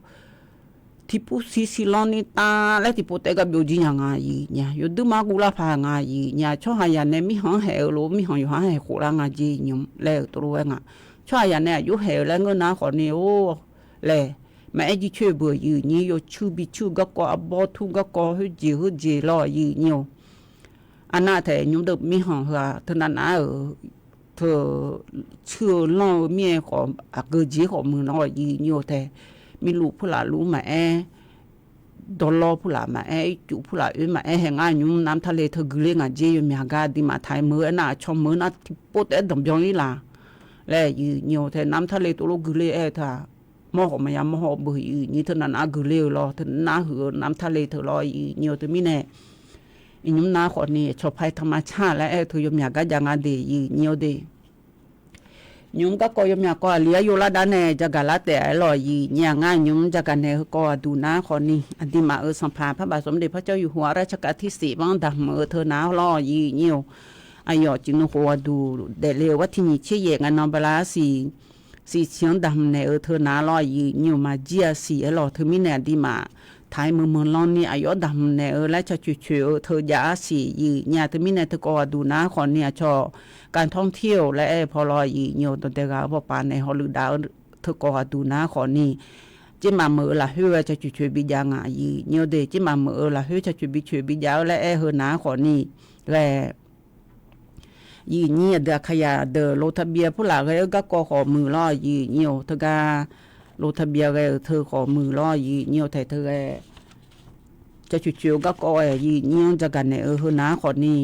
Tiqpov siq siq lanr ni tav laer tiqpov taef gar byovjir nya nga, aqyuif nyir-a. Yawduir mar guvlar paq nga, aqyuif nyir-a. Tsawrhaqzaq nae mirkhanq-anr haeq-eu lof-aer mirkhanq yawqha-anr haeq khof lar nga jeq nymr laer-euq tov lof-aer nga. Tsawrhaqzaq nae aqjox haeq-eu laer ngeur nar khawfni-or laer maqaer jircoer beu, aqyuif nyir. Yawcuir bicur garkawv, arbawr tur garkawv, khoerjeq heujeq lawr, aqyuif nyir-eu. Arnav taef nymr deuq mirkhanq heu-aq teu navnav-euq teu cuir-eu lanr-eu mir-aer khawf, aqgeu jeq khawf muiq lawr, aqyuif nyir-eu taef. Mirluf purlaf luf maqaer, dawqlawr purlaf maqaer, ircuf purlaf oer maqaer, hae ngar nymr Namtale teu guiqler ngaq jer yawmyaq gar aqduimaf Thai meuq-eu aernar, aqcawq meuq-eu nar tiqpov taef-aer danqbyan ir laf laer, aqyuif nyir-eu taef. Namtale tov lof guiqler aer-eu teu-aq, mawr khawf maqya mawr haw beu, aqyuif nyir. Teu navnav guiqler-eu lawr, teu nar huiq-eu Namtale teu lawr, aqyuif nyir-eu. Teumirnae iqnymr nar khawfni aqcawq pae tanqma car laer aer-eu teu yawmyaq gar jav nga de, aqyuif nyir-eu de. Nymr garkawv yawmyaq kawv aqli-aer yov lar dar nae jagaq lar taef-aer lawr, aqyuif nyir-a. Ngar nymr jagaq naeq-eu kawv aqduq nar khawfni aqduimaf-euq Sanqpaq Paqbaq Saqmqdeq Parcaer Yawqha-anr รัชกาลที่สิบ anr daqhmq-eu teu nar lawr, aqyuif nyir-eu. Aqyawf ciqnov khof aqduq daefle-eu war tiq nyiq tser yaef ngae nan bala arsiq siqsiq-anr daqhmq naeq-eu teu nar lawr, aqyuif nyir-eu. Maqjir-a siq-aer lawr, teumirnae aqduimaf Thai meuq meuq lanr ni aqyawf-anr daqhmq naeq-eu laer caq coeq coeq-eu teu jav arsiq, aqyuif nyir-a. Teumirnae teu kawv aqduq nar khawfni aqcawq การท่องเที่ยว laer aer-eu paw lawr, aqyuif nyir-eu. Dawqdaeq ghaq-eu pawqpaf nae hawluiv dav-eu teu kawv aqduq nar khawfni, tsermaf meuq-eu lafkhoer ghae caq coeq coeq bi jav nga, aqyuif nyir-eu de. Tsermaf meuq-eu lafkhoer caq coeq bi coeq bi jav-eu laer aer-eu nar khawfni ghae aqyuif nyir. Aqdui Aqkaqyaq deuq ลงทะเบียน purlaf ghae-eu garkawv khawf muiq lawr, aqyuif nyir-eu. Teugar ลงทะเบียน ghae-euq teu khawf muiq lawr, aqyuif nyir-eu. Taeq teu ghae caq coeq coeq-eu garkawv-aer aqyuif nyir-anr jagaq naeq-eu heu nar khawfni,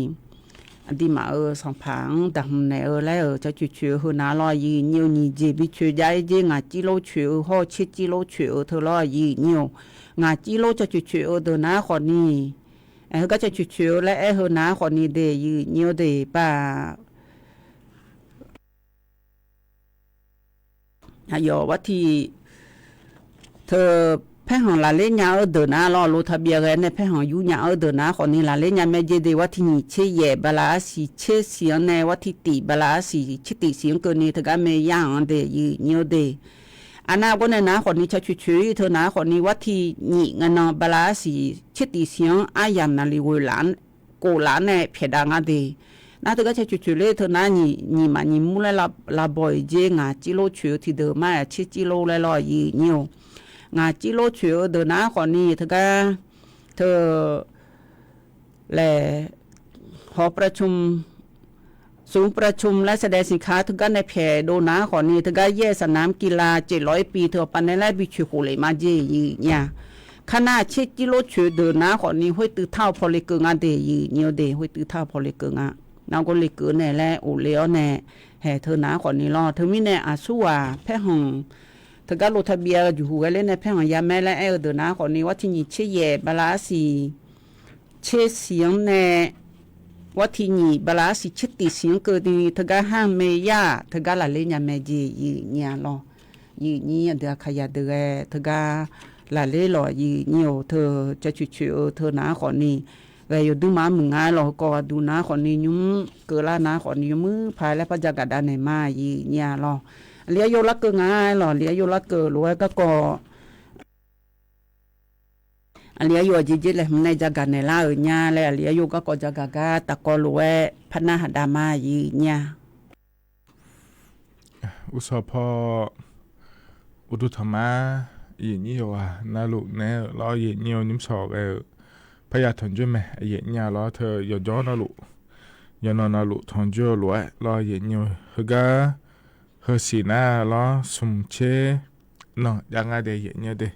aqduimaf-euq Sanqpaq-anr daqhmq naeq-eu laer-euq caq coeq coeq-eu heu nar lawr, aqyuif nyir-eu. Nyiq jeq bi coeq jav-aer jer ngaq cir lor coeq-eu hawr tser cir lor coeq-eu teu lawr, aqyuif nyir-eu. Ngaq cir lor caq coeq coeq-eu deuq nar khawfni, heugar caq coeq coeq-eu laer aer-eu heu nar khawfni de, aqyuif nyir-eu de, par Aqyawf warti teu paerkhanq lafler nya-eu deuq nar lawr, lotaq byav ghae nae paerkhanq yur nya-eu deuq nar khawfni lafler nya mae jeq de, warti nyiq tser yaef bala arsiq tser siq-anr nae warti tif bala arsiq tser tif siq-anr keuvni teugar maeq yar-anr de, yiq nyir-eu de. Aqnav gawr nae nar khawfni ca coeq coeq-ir teu nar khawfni warti nyiq ngae nan bala arsiq tser tif siq-anr aryamq naqliq ghoeq laf-anr kof laf-anr nae pyaeqdav nga de. Nar teugar ca coeq coeq ler teu nar nyiq, nyiq maf nyiq mur laer lavbaw-iq jer ngaq cirlor coeq-eu tiqdeuq mar-aq tser cirlor laer lawr, yiq nyir-eu. Ngaq cirlor coeq-eu deuq nar khawfni teugar teu laeq ศูนย์ประชุม laer แสดงสินค้า teugar nae pyaeqdov nar khawfni teugar แยกสนามกีฬา เจ็ดร้อยปี teu awqpav nae laer bi coeq khof lef ma jeq, yiq nyir-a. Kar nar tser cirlor coeq deuq nar khawfni khoertuiv tar-eu paw lekeuv nga de, yiq nyir-eu de, khoertuiv tar-eu paw lekeuv nga. Nar gawr lekeuv nae laer of le-awr nae haeq teu nar khawfni lawr. Teumirnae aqsurghaq paerkhanq teugar lotaq byav-eu jeqhuq ghae ler nae paerkhanq ya mae laer aer-eu deuq nar khawfni warti nyiq tser yaef bala arsiq tser siq-anr nae warti nyiq bala arsiq tser tif siq-anr keuvni teugar har maeq yar-aq teugar lafler nya mae jeq, yiq nyir-a lawr. Yiq nyir aqdui aqkaqyaq deuq ghae teugar lafler lawq, yiq nyir-euq teu ca coeq coeq-eu teu nar khawfni ghae yawduir ma-anr muiq nga-aer lawq, heukawv aqduq nar khawfni nymr keuvlar nar khawfni yawmuir paq laer par jagaq dav naeq ma, yiq nyir-a lawr. Aqli aryawr larkeuv nga-aer lawq, aqli aryawr larkeuv lof-aer garkawv aqli aryawr-aq jeq jer laeqhmq nae jagaq naeqlar-euq nya laer aqli aryawr garkawv jagaq gar tafkawv lof-aer par narhaq dav ma, yiq nyir-a. Uqsawq paw uqduq tanqma, yiq nyir yawqghaq navluf naeq-eu lawr, yiq nyir-eu nymr sawq ghae-eu parya tanqjoer mae, yiq nyir-a lawr. Teu yawqjawr navluf yawqnan navluf tanqjoer-eu lof-aer lawr, yiq nyir-eu heugar heusiq nar lawr smq tser nan jav nga de, yiq nyir de.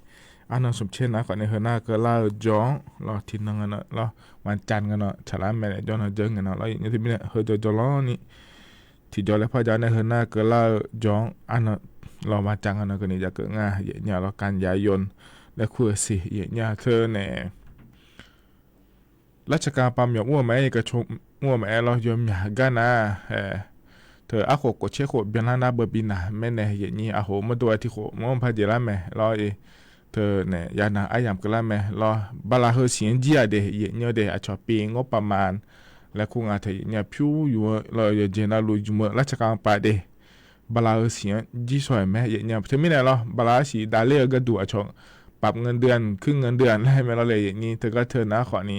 Arnan smq tser nan khawfni heunar keuvlar-eu jawr-anr lawr tiqnan nga nan lawr วันจันทร์ nga nan tsaqlar mae laer jawr nan dzeur ngae nan lawr, yiq nyir teumirnae heujaw jawrlanr ni tiqjawr laer par jav nae heunar keuvlar-eu jawr-anr arnan lawr วันจันทร์ nga nan keuvni jav keuv nga, yiq nyir-a lawr กันยายน laer kur-eu siq, yiq nyir-a teu nae Lartsaqkhav pav myawq mr-eu maqaer, yawkaq co mr-eu maqaer lawr, yawmyaq gar nar-aq, teu arkhof khof tser khof byanlar nar beubi naq maer nae, yiq nyir aqkhof mawrdo-aer tiq khof mawr-anr par jeq lar mae lawr-ir. Teu nae yanav aryamq keuvlar mae lawr, bala heu siq-anr jir-a de, yiq nyir de, aqcawq pi ngawr pavma laer kur nga teu yiq nyir-a pyur yuf-eu lawr, yawqjeq navluf ymq-eu lartsaqkhav pav de. Bala heu siq-anr jir shaw-aer mae, yiq nyir teumirnae lawr, bala arsiq davler-eu gharduq aqcawq ปรับเงินเดือน ขึ้นเงินเดือน laer mae lawr le, yiq nyir teugar teu nar khawfni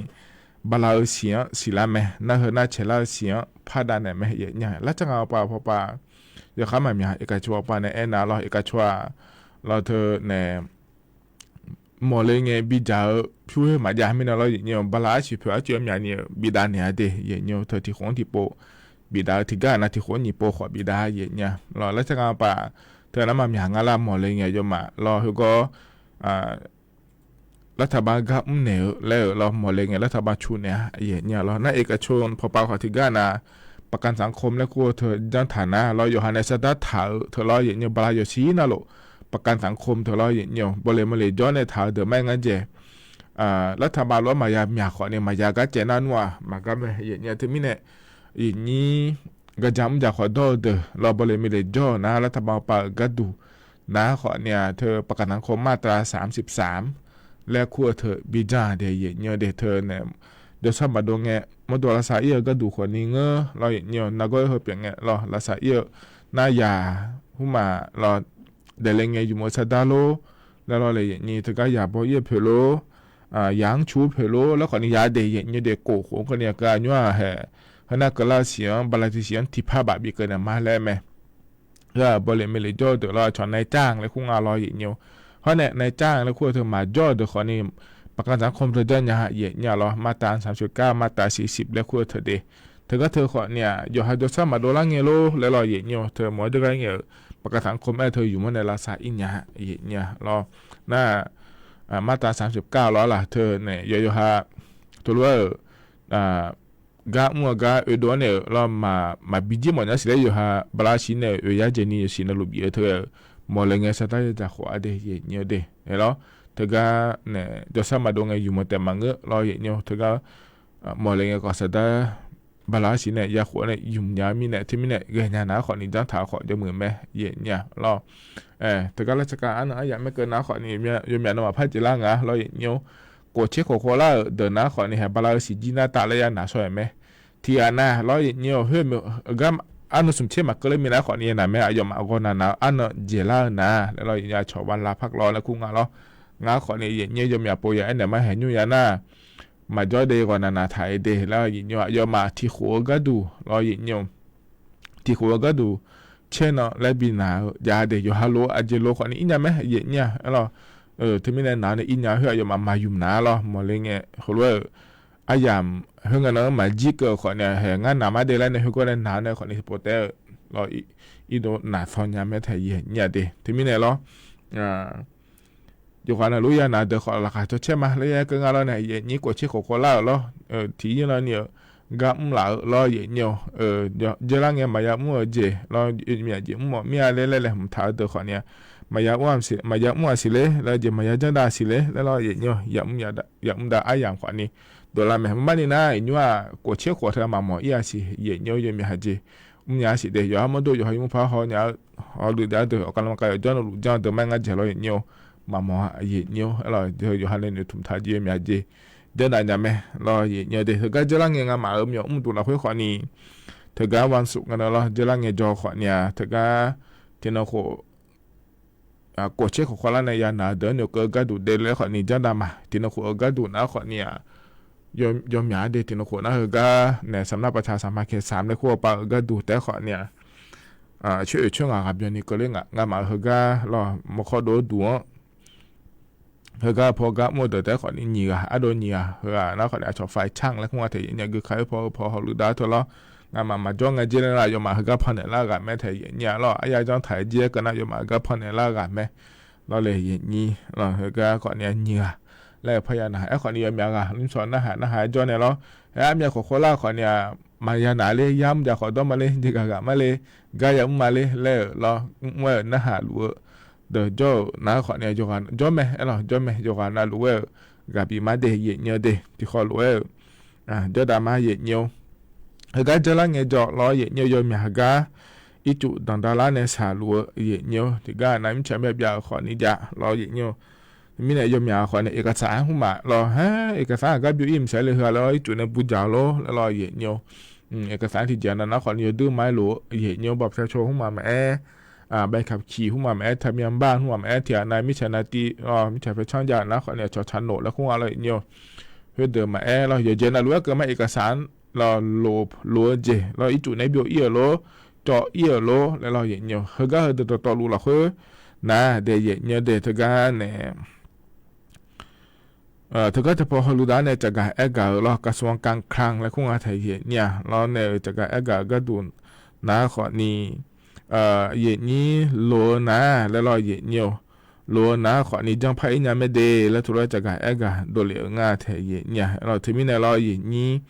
bala heu siq-anr siqlar mae, nar heu nar caeqlar-eu siq-anr pardav naeq mae, yiq nyir lartsaqkhav pav pav yawkhav maqmyaq, iqkaq co pav nae aernar lawr, iqkaq co-aq lawr teu nae mawqle ngae bidzaq-eu pyur-aer maqjav mirnae lawr, yiq nyir bala arsiq poeq arcuiv-aer myaq ni-euq bidav naeq-a de, yiq nyir teu tiq khof-anr tiqpov bidav-eu tiqgar nar tiq khof-anr nyiq pov khawf bidav, yiq nyir lawr, lartsaqkhav pav teu nar maqmyaq nga lar mawqle ngae yawmaf lawr, heugawr รัฐบาล gar mrnaeq-eu laer-euq lawr, mawqle ngae รัฐบาล cu naeq-a, yiq nyir lawr. Nar iqkaq co pav pav khawf tiqgar nar ประกันสังคม laer kur-eu teu janr taq nar lawr, yawqha nae sardar taq-eu teu lawr, yiq nyir bala yawsiq navluf ประกันสังคม teu lawr, yiq nyir bawle mawle jawr nae taq-eu deuq maer ngar jae รัฐบาล lof-aer maqya myaq khawfni maqya gar caev nar nmr-aq maqgar mae, yiq nyir teumirnae yiq nyir gaqjaq mrjaq khawf dawr-eu deuq lawr, bawle mawle jawr-eu nar รัฐบาล pav-euq gharduq nar khawfni-aq teu ประกันสังคม มาตราสามสิบสาม laer kur-eu teu bijanr-a de, yiq nyir de, teu nae jawrshar maqdov ngae mawrdo lavsav ir-eu gharduq khawfni ngeur lawr, yiq nyir nargawr-aer heu pyeuf ngae lawr lavsav ir-eu nar yaq hmr maf lawr, daefle ngae ymq-eu sardar lor laer lawr le, yiq nyir teugar yaq baw ir-eu poeq lor, yaq-anr cu-eu poeq lor laer khawfni yaq de, yiq nyir de, kof khof-anr keuvni aqgeu aqnymr-aq hae, heunar keuvlar-eu siq-anr bala tiq siq-anr tiqpar baf bikeuv naeq ma laer mae. Heu-aq bawle mawle jawr-eu deuq lawr, aqcawq นายจ้าง laer kur nga lawr, yiq nyir hawr nae นายจ้าง laer kur-eu teu maqjawr-eu deuq khawfni ประกันสังคม teu janr nya, yiq nyir lawr, มาตราสามสิบเก้า มาตราสี่สิบ laer kur-eu teu de. Teugar teu khawfni-aq yawqha jawrshar maqdov lar ngae lor laer lawr, yiq nyir teu mawq-aer deugar ngae-euq ประกันสังคม aer-eu teu ymq-anr nae lavsav ir nya, yiq nyir lawr. Nar มาตราสามสิบเก้า lawr-ar laq teu nae yawqha teulof-aer-euq gar mr-eu gar oedov-anr nae-euq lawr, maqbi jir mawf nya siq laer yawqha bala siq nae oe yar jaeq ni yasiq navluf bif-eu teu-aer-euq mawqle ngae sardar yadzaq khof-a de, yiq nyir de, aer lawr. Teugar nae jawrshar maqdov ngae ymq-eu taef maqngeur lawr, yiq nyir teugar mawqle ngae khawf sardar bala-awr siq nae ya khof-awr nae ymq nya-eu mirnae, teumirnae ghaenya nar khawfni janr taq-eu khawf jawrmuiq mae, yaeqnyir-a lawr. Teugar lar tsakar arnan aryamq maerkeuv nar khawfni yawmyaq nawmaf par jeq lar nga lawr, yaeqnyir-or. Kof tser khof khov lar-euq deuq nar khawfni hae bala-eu siqjir nar taf laer ya naq shaw-aer mae. Tiqghaq nav lawr, yaeqnyir-or. Khoer gar arnan smq tser maqkeuv ler minav khawfni ya naq mae. Aqyawfmaf ghawqnaq nav-eu arnan jeq lar-eu nar laer lawr, yaeqnyir-a. Cawq bala par lawr laer kur nga lawr. Ngar khawfni yaeqnyir yawmyaq pov ya aernaeq mar haeq nymr ya nar, maqjawr de ghawqnaq nav taq-aer de laer, yaeqnyir-or. Aqyawfmaf tiq khof-eu gharduq lawr, yaeqnyir-or. Tiq khof-eu gharduq caer nan laer bi naq-eu jav de, yawqha lof-eu aqjeq lof khawfni ir nya mae, yaeqnyir-a lawr. Teumirnae naq-awr nae ir nya khoer aqyawfmaf maqymq naq lawr. Mawqle ngae heulof-aer-euq aryamq khoer ngae nan-anr maqjir keuv-euq khawfni hae ngar naq mar de laer nae khoergawr nae naq-awr nae khawfni tiqpov taef-aer lawr, irdov naq saw nya mae tae yaeqnyir-a de. Teumirnae lawr, yawqghaq navluf ya naq deuq khawf laqkhaq cawcaer ma laer ya keuv nga lawr nae, yaeqnyir kof tser khof khov lar-euq lawr. Tiq ir lar ni-euq gar mr laf-eu lawr, yaeqnyir-or. Dzeurlar ngae maqya mr-eu jeq lawr, yawmyaq jeq mr mawf mir-a laer laer laeqhmq taq-eu deuq khawfni-a, maqya mr-aq siqler laer, jeq maqya janrdav siqler laer lawr, yaeqnyir-or. Ya mr dav aryamq khawfni dovlar mae. Marmarni nar iqnymr-aq kof tser khof teu maqmawf ir-a siq, yaeqnyir-or. Yawmyaq jeq mrnya-a siq de, yawqha mawrdo yawqha yawmuiq par haw nya-eu hawluiv dav-eu deuq, awqkavlanq khav yawqjawr navluf janr-eu deuq mar ngar jeq lawr, yaeqnyir-or. Maqmawf-a, yaeqnyir-or. Aerlawq yawqha nae noeqtmq taq jeq yawmyaq jeq janrdav nya mae lawr, yaeqnyir-or de. Heugar dzeurlar ngae ngamaf-euq myawq mr duq lafkhoer khawfni, teugar วันศุกร์ nga na lawr, dzeurlar ngae jawr khawfni-a, teugar tiqnan khof kof tser khof khov lar nae ya naq-eu deuq-anr noeqkeuv-eu gharduq de laer khawfni janrdav ma. Tiqnan khof-eu gharduq nar khawfni-a, yawmyaq-a de. Tiqnan khof nar heugar nae สำนักประชาสัมพันธ์เขตสาม laer kur-eu pav-eu gharduq taef-aer khawfni-a, coer oeq coer ngaq ghaq byanni keuvler ngaq, ngamaf-euq heugar lawr mawrkawr dov-eu duq-anr heugar paw gar mr-eu deuq taef-aer khawfni nyiq ghaq, ardov nyiq ghaq, heughaq nar khawfni aqcawq ฝ่ายช่าง laer kur nga tae yaeqnyir-a. Gui kaq-aer paw-eu paw hawluiv dav-eu teu lawr, ngamaf maqjawr ngae jer laer nar aqyawfmaf heugar pannaeq lar-eu ghaq mae tae yaeqnyir-a lawr. Arya janr taq-aer jir-aer keuv nar aqyawfmaf heugar pannaeq lar-eu ghaq mae lawr le, yaeqnyir lawr. Heugar khawfni-a nyiq ghaq laer-eu parya naq. Aerkhawfni yawmyaq ghaq nymrsaw narhaq narhaq-aer jawr nae lawr, aer armyav khof khov lar-eu khawfni-a, maqya naq ler, yar mr jav khawf dawr ma ler, jeqgaq ghaq ma ler, gar ya mr ma ler laer-euq lawr, mr-aer-euq narhaq luf-eu deuq jawr-euq nar khawfni-a, yawqghaq jawr mae, aerlawq jawr mae, yawqghaq navluf-aer-euq ghaq bif mar de, yaeqnyir-or de. Tiqkhawf lof-aer-euq jawrdav mar, yaeqnyir-or. Heugar dzeurlar ngae jawr lawr, yaeqnyir-or. Yawmyaq heugar ircuf danqda lar nae shaqluf-eu, yaeqnyir-or. Tiqgar nav mirtsaq myav byav-euq khawfni jav lawr, yaeqnyir-or. Mirnae yawmyaq khawfni เอกสาร hmqmaq lawr, haer เอกสาร aqgar byov ir mqsaef le heu-a laer lawr, ircuf nae bu jaq-eu lor laer lawr, yaeqnyir-or. เอกสาร tiqjeq nav nar khawfni yawduir ma-aer lof-eu, yaeqnyir-or. บัตรประชาชน hmqmaq maqaer, bae kaqki hmqmaq maqaer, ทะเบียนบ้าน hmqmaq maqaer, tiqghaq nav mirtsaq nav tiv lawr, mirtsaq paer canr jav nar khawfni aqcawq tsaq noeq laer kur nga lawr, yaeqnyir-or. Khoerdeuq maqaer lawr, yawqjeq navluf-aer keuv ma เอกสาร lawr, lof-eu jeq lawr, ircuf nae byov ir-euq lor, cawv ir-euq lor laer lawr, yaeqnyir-or. Heugar heudeuq dawqtawvluf lafkhoer nar de, yaeqnyir-or de. Teugar nae teugar teupaw hawluiv dav nae caqgaq aer gaq-euq lawr, กระทรวงการคลัง laer kur nga tae yaeqnyir-a lawr nae-euq caqgaq aer gaq-euq gharduq nar khawfni, yaeqnyir lof-eu nar laer lawr, yaeqnyir-or. Lof-eu nar khawfni janrpar ir nya mae de laer teulof-aer caqgaq aer gaq dovlef-euq nga tae yaeqnyir-a lawr. Teumirnae lawr, yaeqnyir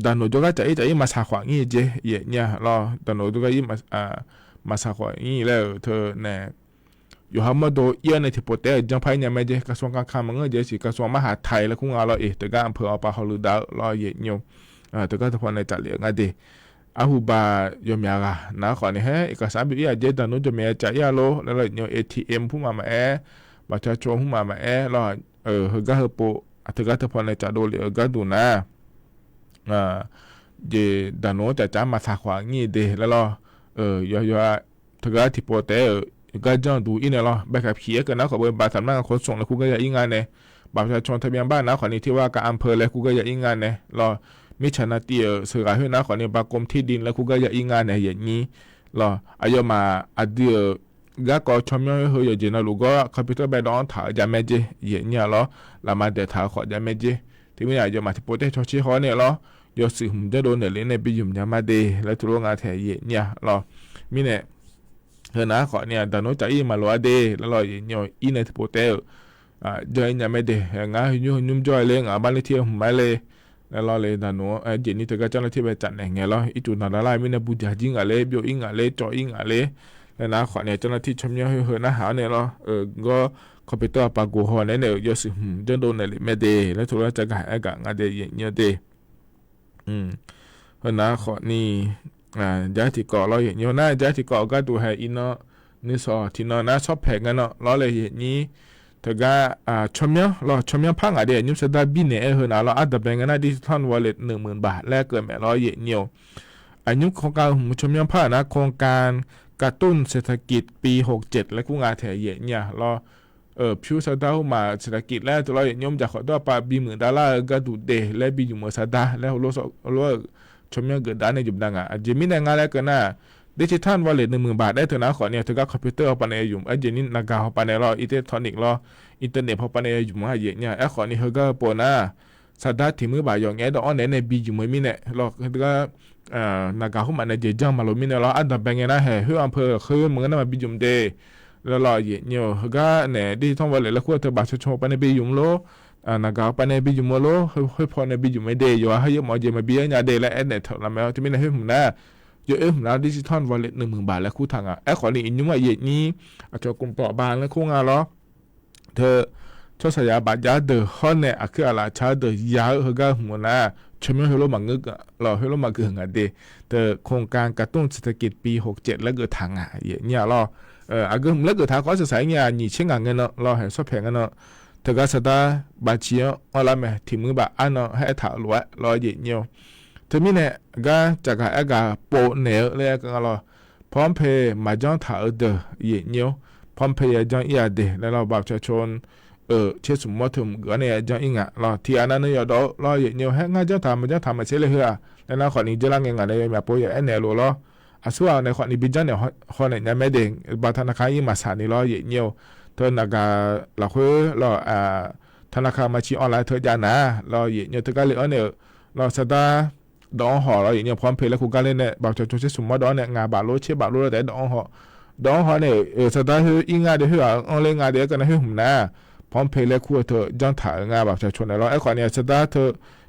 ดาบหนวด jawrgar caf ir caf ir maqsaq khawf ngir-eu jeq, yaeqnyir-a lawr. ดาบหนวด jawrgar ir maqsaq khawf ngir laer-euq teu nae yawqha mawrdo ir-awr nae tiqpov taef-aer janrpar ir nya mae jeq. กระทรวงการคลัง maqngeur jeq siq, กระทรวงมหาดไทย laer kur nga lawr. Eq, teugar อำเภอ awq pav hawluiv dav-eu lawr, yaeqnyir-or. Teugar teupaw nae caf lef-eu nga de. Arhuba yawmyaq ghaq nar khawfni haer เอกสาร byov ir-aq jeq, ดาบหนวด jawrmyaq ya caf ir-a lor laer lawr, yaeqnyir-or. ATM hmqmaq maqaer, บัตรประชาชน hmqmaq maqaer lawr, heugar heupaw teugar teupaw nae caf dovlef-eu gharduq nar, jeq ดาบหนวด caf caf maqsaq khawf ngir de laer lawr. Yawyaw-a, teugar tiqpov taef-aer-euq gar janr duq ir nae lawr, ใบขับขี่ aer keuv nar khawf beu บัตรสำนักงานขนส่ง laer kur gar ya ir nga nae, บัตรประชาชน ทะเบียนบ้าน nar khawfni ที่ว่าการอำเภอ laer kur gar ya ir nga nae lawr, mirtsaq nav tiv-euq sheuqghaq khoer nar khawfni ใบกรมที่ดิน laer kur gar ya ir nga nae, yaeqnyir lawr. Aqyawfmaf aqdui-euq garkawv tsawrmyanr heu yawqjeq navluf gawr คอมพิวเตอร์ baedawv-anr taq-eu jav mae jeq, yaeqnyir-a lawr. Lafma daeqtaq-eu khawf jav mae jeq. Teumirnae aqyawfmaf tiqpov taef cawcaer haw nae lawr, yawshuif hmq janrdov naeqle nae bi ymq nya ma de laer teulof nga tae yaeqnyir-a lawr. Mirnae heunar khawfni-aq, ดาบหนวด caf ir maqloq-a de laer lawr, yaeqnyir-or. Ir nae tiqpov taef-euq janr ir nya mae de. Ngar heu nymr heu nymr jawr-aer ler, ngaq-euq บ้านเลขที่ hmq ma-aer le laer lawr le, ดาบหนวด aer jeq ni teugar janr ler tir bae caf naeq ngae lawr. Ircuf naqda lar-eu mirnae bu jaq jir ngaq ler, byov ir ngaq ler, cawv ir ngaq ler laer nar khawfni-aq, janr ler tir tsawrmyanr heu heu narhaq-awr nae lawr, gawr คอมพิวเตอร์ pav goq haw naeq-aer nae-euq yawshuif hmq janrdov naeqle mae de laer teulof-aer caqgaq aer gaq nga de, yaeqnyir-or de. Heu nar khawfni, jar tiqkawv lawr yaeqnyir nar, jar tiqkawv gharduq hae iqnan nuisawq tiqnan nar shawr paeq ngae nan lawr le yaeqnyir. Teugar tsawrmyanr lawr, tsawrmyanr par ngaq de, aqnymr sardar birnaeq-aer heu nar lawr, ardanqbae ngae nar ดิจิทัลวอลเล็ต หนึ่งหมื่นบาท laer keuv maeq lawr yaeqnyir-or. Aqnymr โครงการ hmq tsawrmyanr par-euq nar, โครงการกระตุ้นเศรษฐกิจปีหกเจ็ด laer kur nga taeq yaeqnyir-a lawr. Pyur sardar hawrmaf เศรษฐกิจ laer teu lawr yaeqnyir, mrjaq khawf dawr pav bimuiq davlar-eu gharduq de laer bi ymq-eu sardar laer heulof-aer tsawrmyanr geufdav nae ymq dav nga. Aqjeq mirnae nga laer keuv nar, ดิจิทัลวอลเล็ต หนึ่งหมื่นบาท aer teu nar khawfni teugar คอมพิวเตอร์ hawpav nae yaymq, aerjeq ni หน้ากาก hawpav nae lawr, อิเล็กทรอนิกส์ lawr, internet hawpav nae yaymq-a yaeqnyir-a. Aerkhawfni heugar-eu pov nar, sardar tiq muir baq yawf ngaef-aer dawv-anr naeq-aer nae bi ymq-eu mirnae lawr, teugar หน้ากาก hawrmaf nae jeq janr maqloq mirnae lawr, ardanqbae ngae nar hae khoer-anr peu khoer maqngeur nar maqbi ymq de laer lawr yaeqnyir-or. Heugar nae ดิจิทัลวอลเล็ต laer kur-eu teu บัตรประชาชน hawpav nae bi ymq lor, หน้ากาก hawpav nae bi ymq-eu lor, khoer paw nae bi ymq-aer de, yawqha heu yaef mawf-eu jeq maqbi-aer nya de laer aernaeq taq lar mae-awr, teumirnae khoer hmq nar, yawoer hmq nar ดิจิทัลวอลเล็ต หนึ่งหมื่นบาท laer kur taq nga. Aerkhawfni iqnymr-aq yaeqnyir, aqcawq กลุ่มเปราะบาง laer kur nga lawr. Teu tsawrhaqzaq bafjav deuq hawr nae aqkuir aqlaf car-eu deuq ya-eu heugar hmq-eu nar, tsawrmyanr heulof maqngeur lawr, heulof maqgeuf nga de. Teu โครงการกระตุ้นเศรษฐกิจปีหกเจ็ด laer geuf taq nga yaeqnyir-a lawr. Aqgeu hmq laer geuf taq khawf-awr shaqsaq-ir nya, nyiq tser ngaq ngae nan lawr, haeq shawr paeq ngae nan, teugar sardar baqci-anr anrlar mae, tiq muir baq arnan haer taq-euq lof-aer lawr yaeqnyir-or. Teumirnae gar caqgaq aergaq pov naeq-eu laer aer keuv nga lawr, พร้อมเพย์ maqjanr taq-eu deuq yaeqnyir-or. พร้อมเพย์ yajanr ir-a de laer lawr, บัตรประชาชน-euq tser smq mawr teu hmq geuf-awr nae yajanr ir nga lawr. Tiqghaq nav nuiyaw dawv-awr lawr yaeqnyir-or, haer ngar janr taq maqjanr taq maqtser le heu-aq laer nar khawfni jeurlar ngae ngaq nae yawmyaq pov yaf aernaeq lof lawr. Aqsurghaq nae khawfni bi janr naeq haw naeq nya mae de, baq ธนาคาร ir maqsaq ni lawr yaeqnyir-or. Teu หน้ากาก lafkhoer lawr, ธนาคาร maqciq anrlaf-eu teu jav nar lawr yaeqnyir-or, teugar le-anr nae-euq lawr sardar dawv-anr haw lawr yaeqnyir-or, พร้อมเพย์ laer kur gar ler nae บัตรประชาชน tser smq mawr dawv-anr nae ngaq baf lor tser baf lor laer taef-aer dawv-anr haw. Dawv-anr haw nae-euq sardar khoer ir nga de, khoer-aq anr ler nga de, aer keuv nar khoer hmq nar, พร้อมเพย์ laer kur-eu teu janr taq-euq nga บัตรประชาชน naeq lawr. Aerkhawfni sardar teu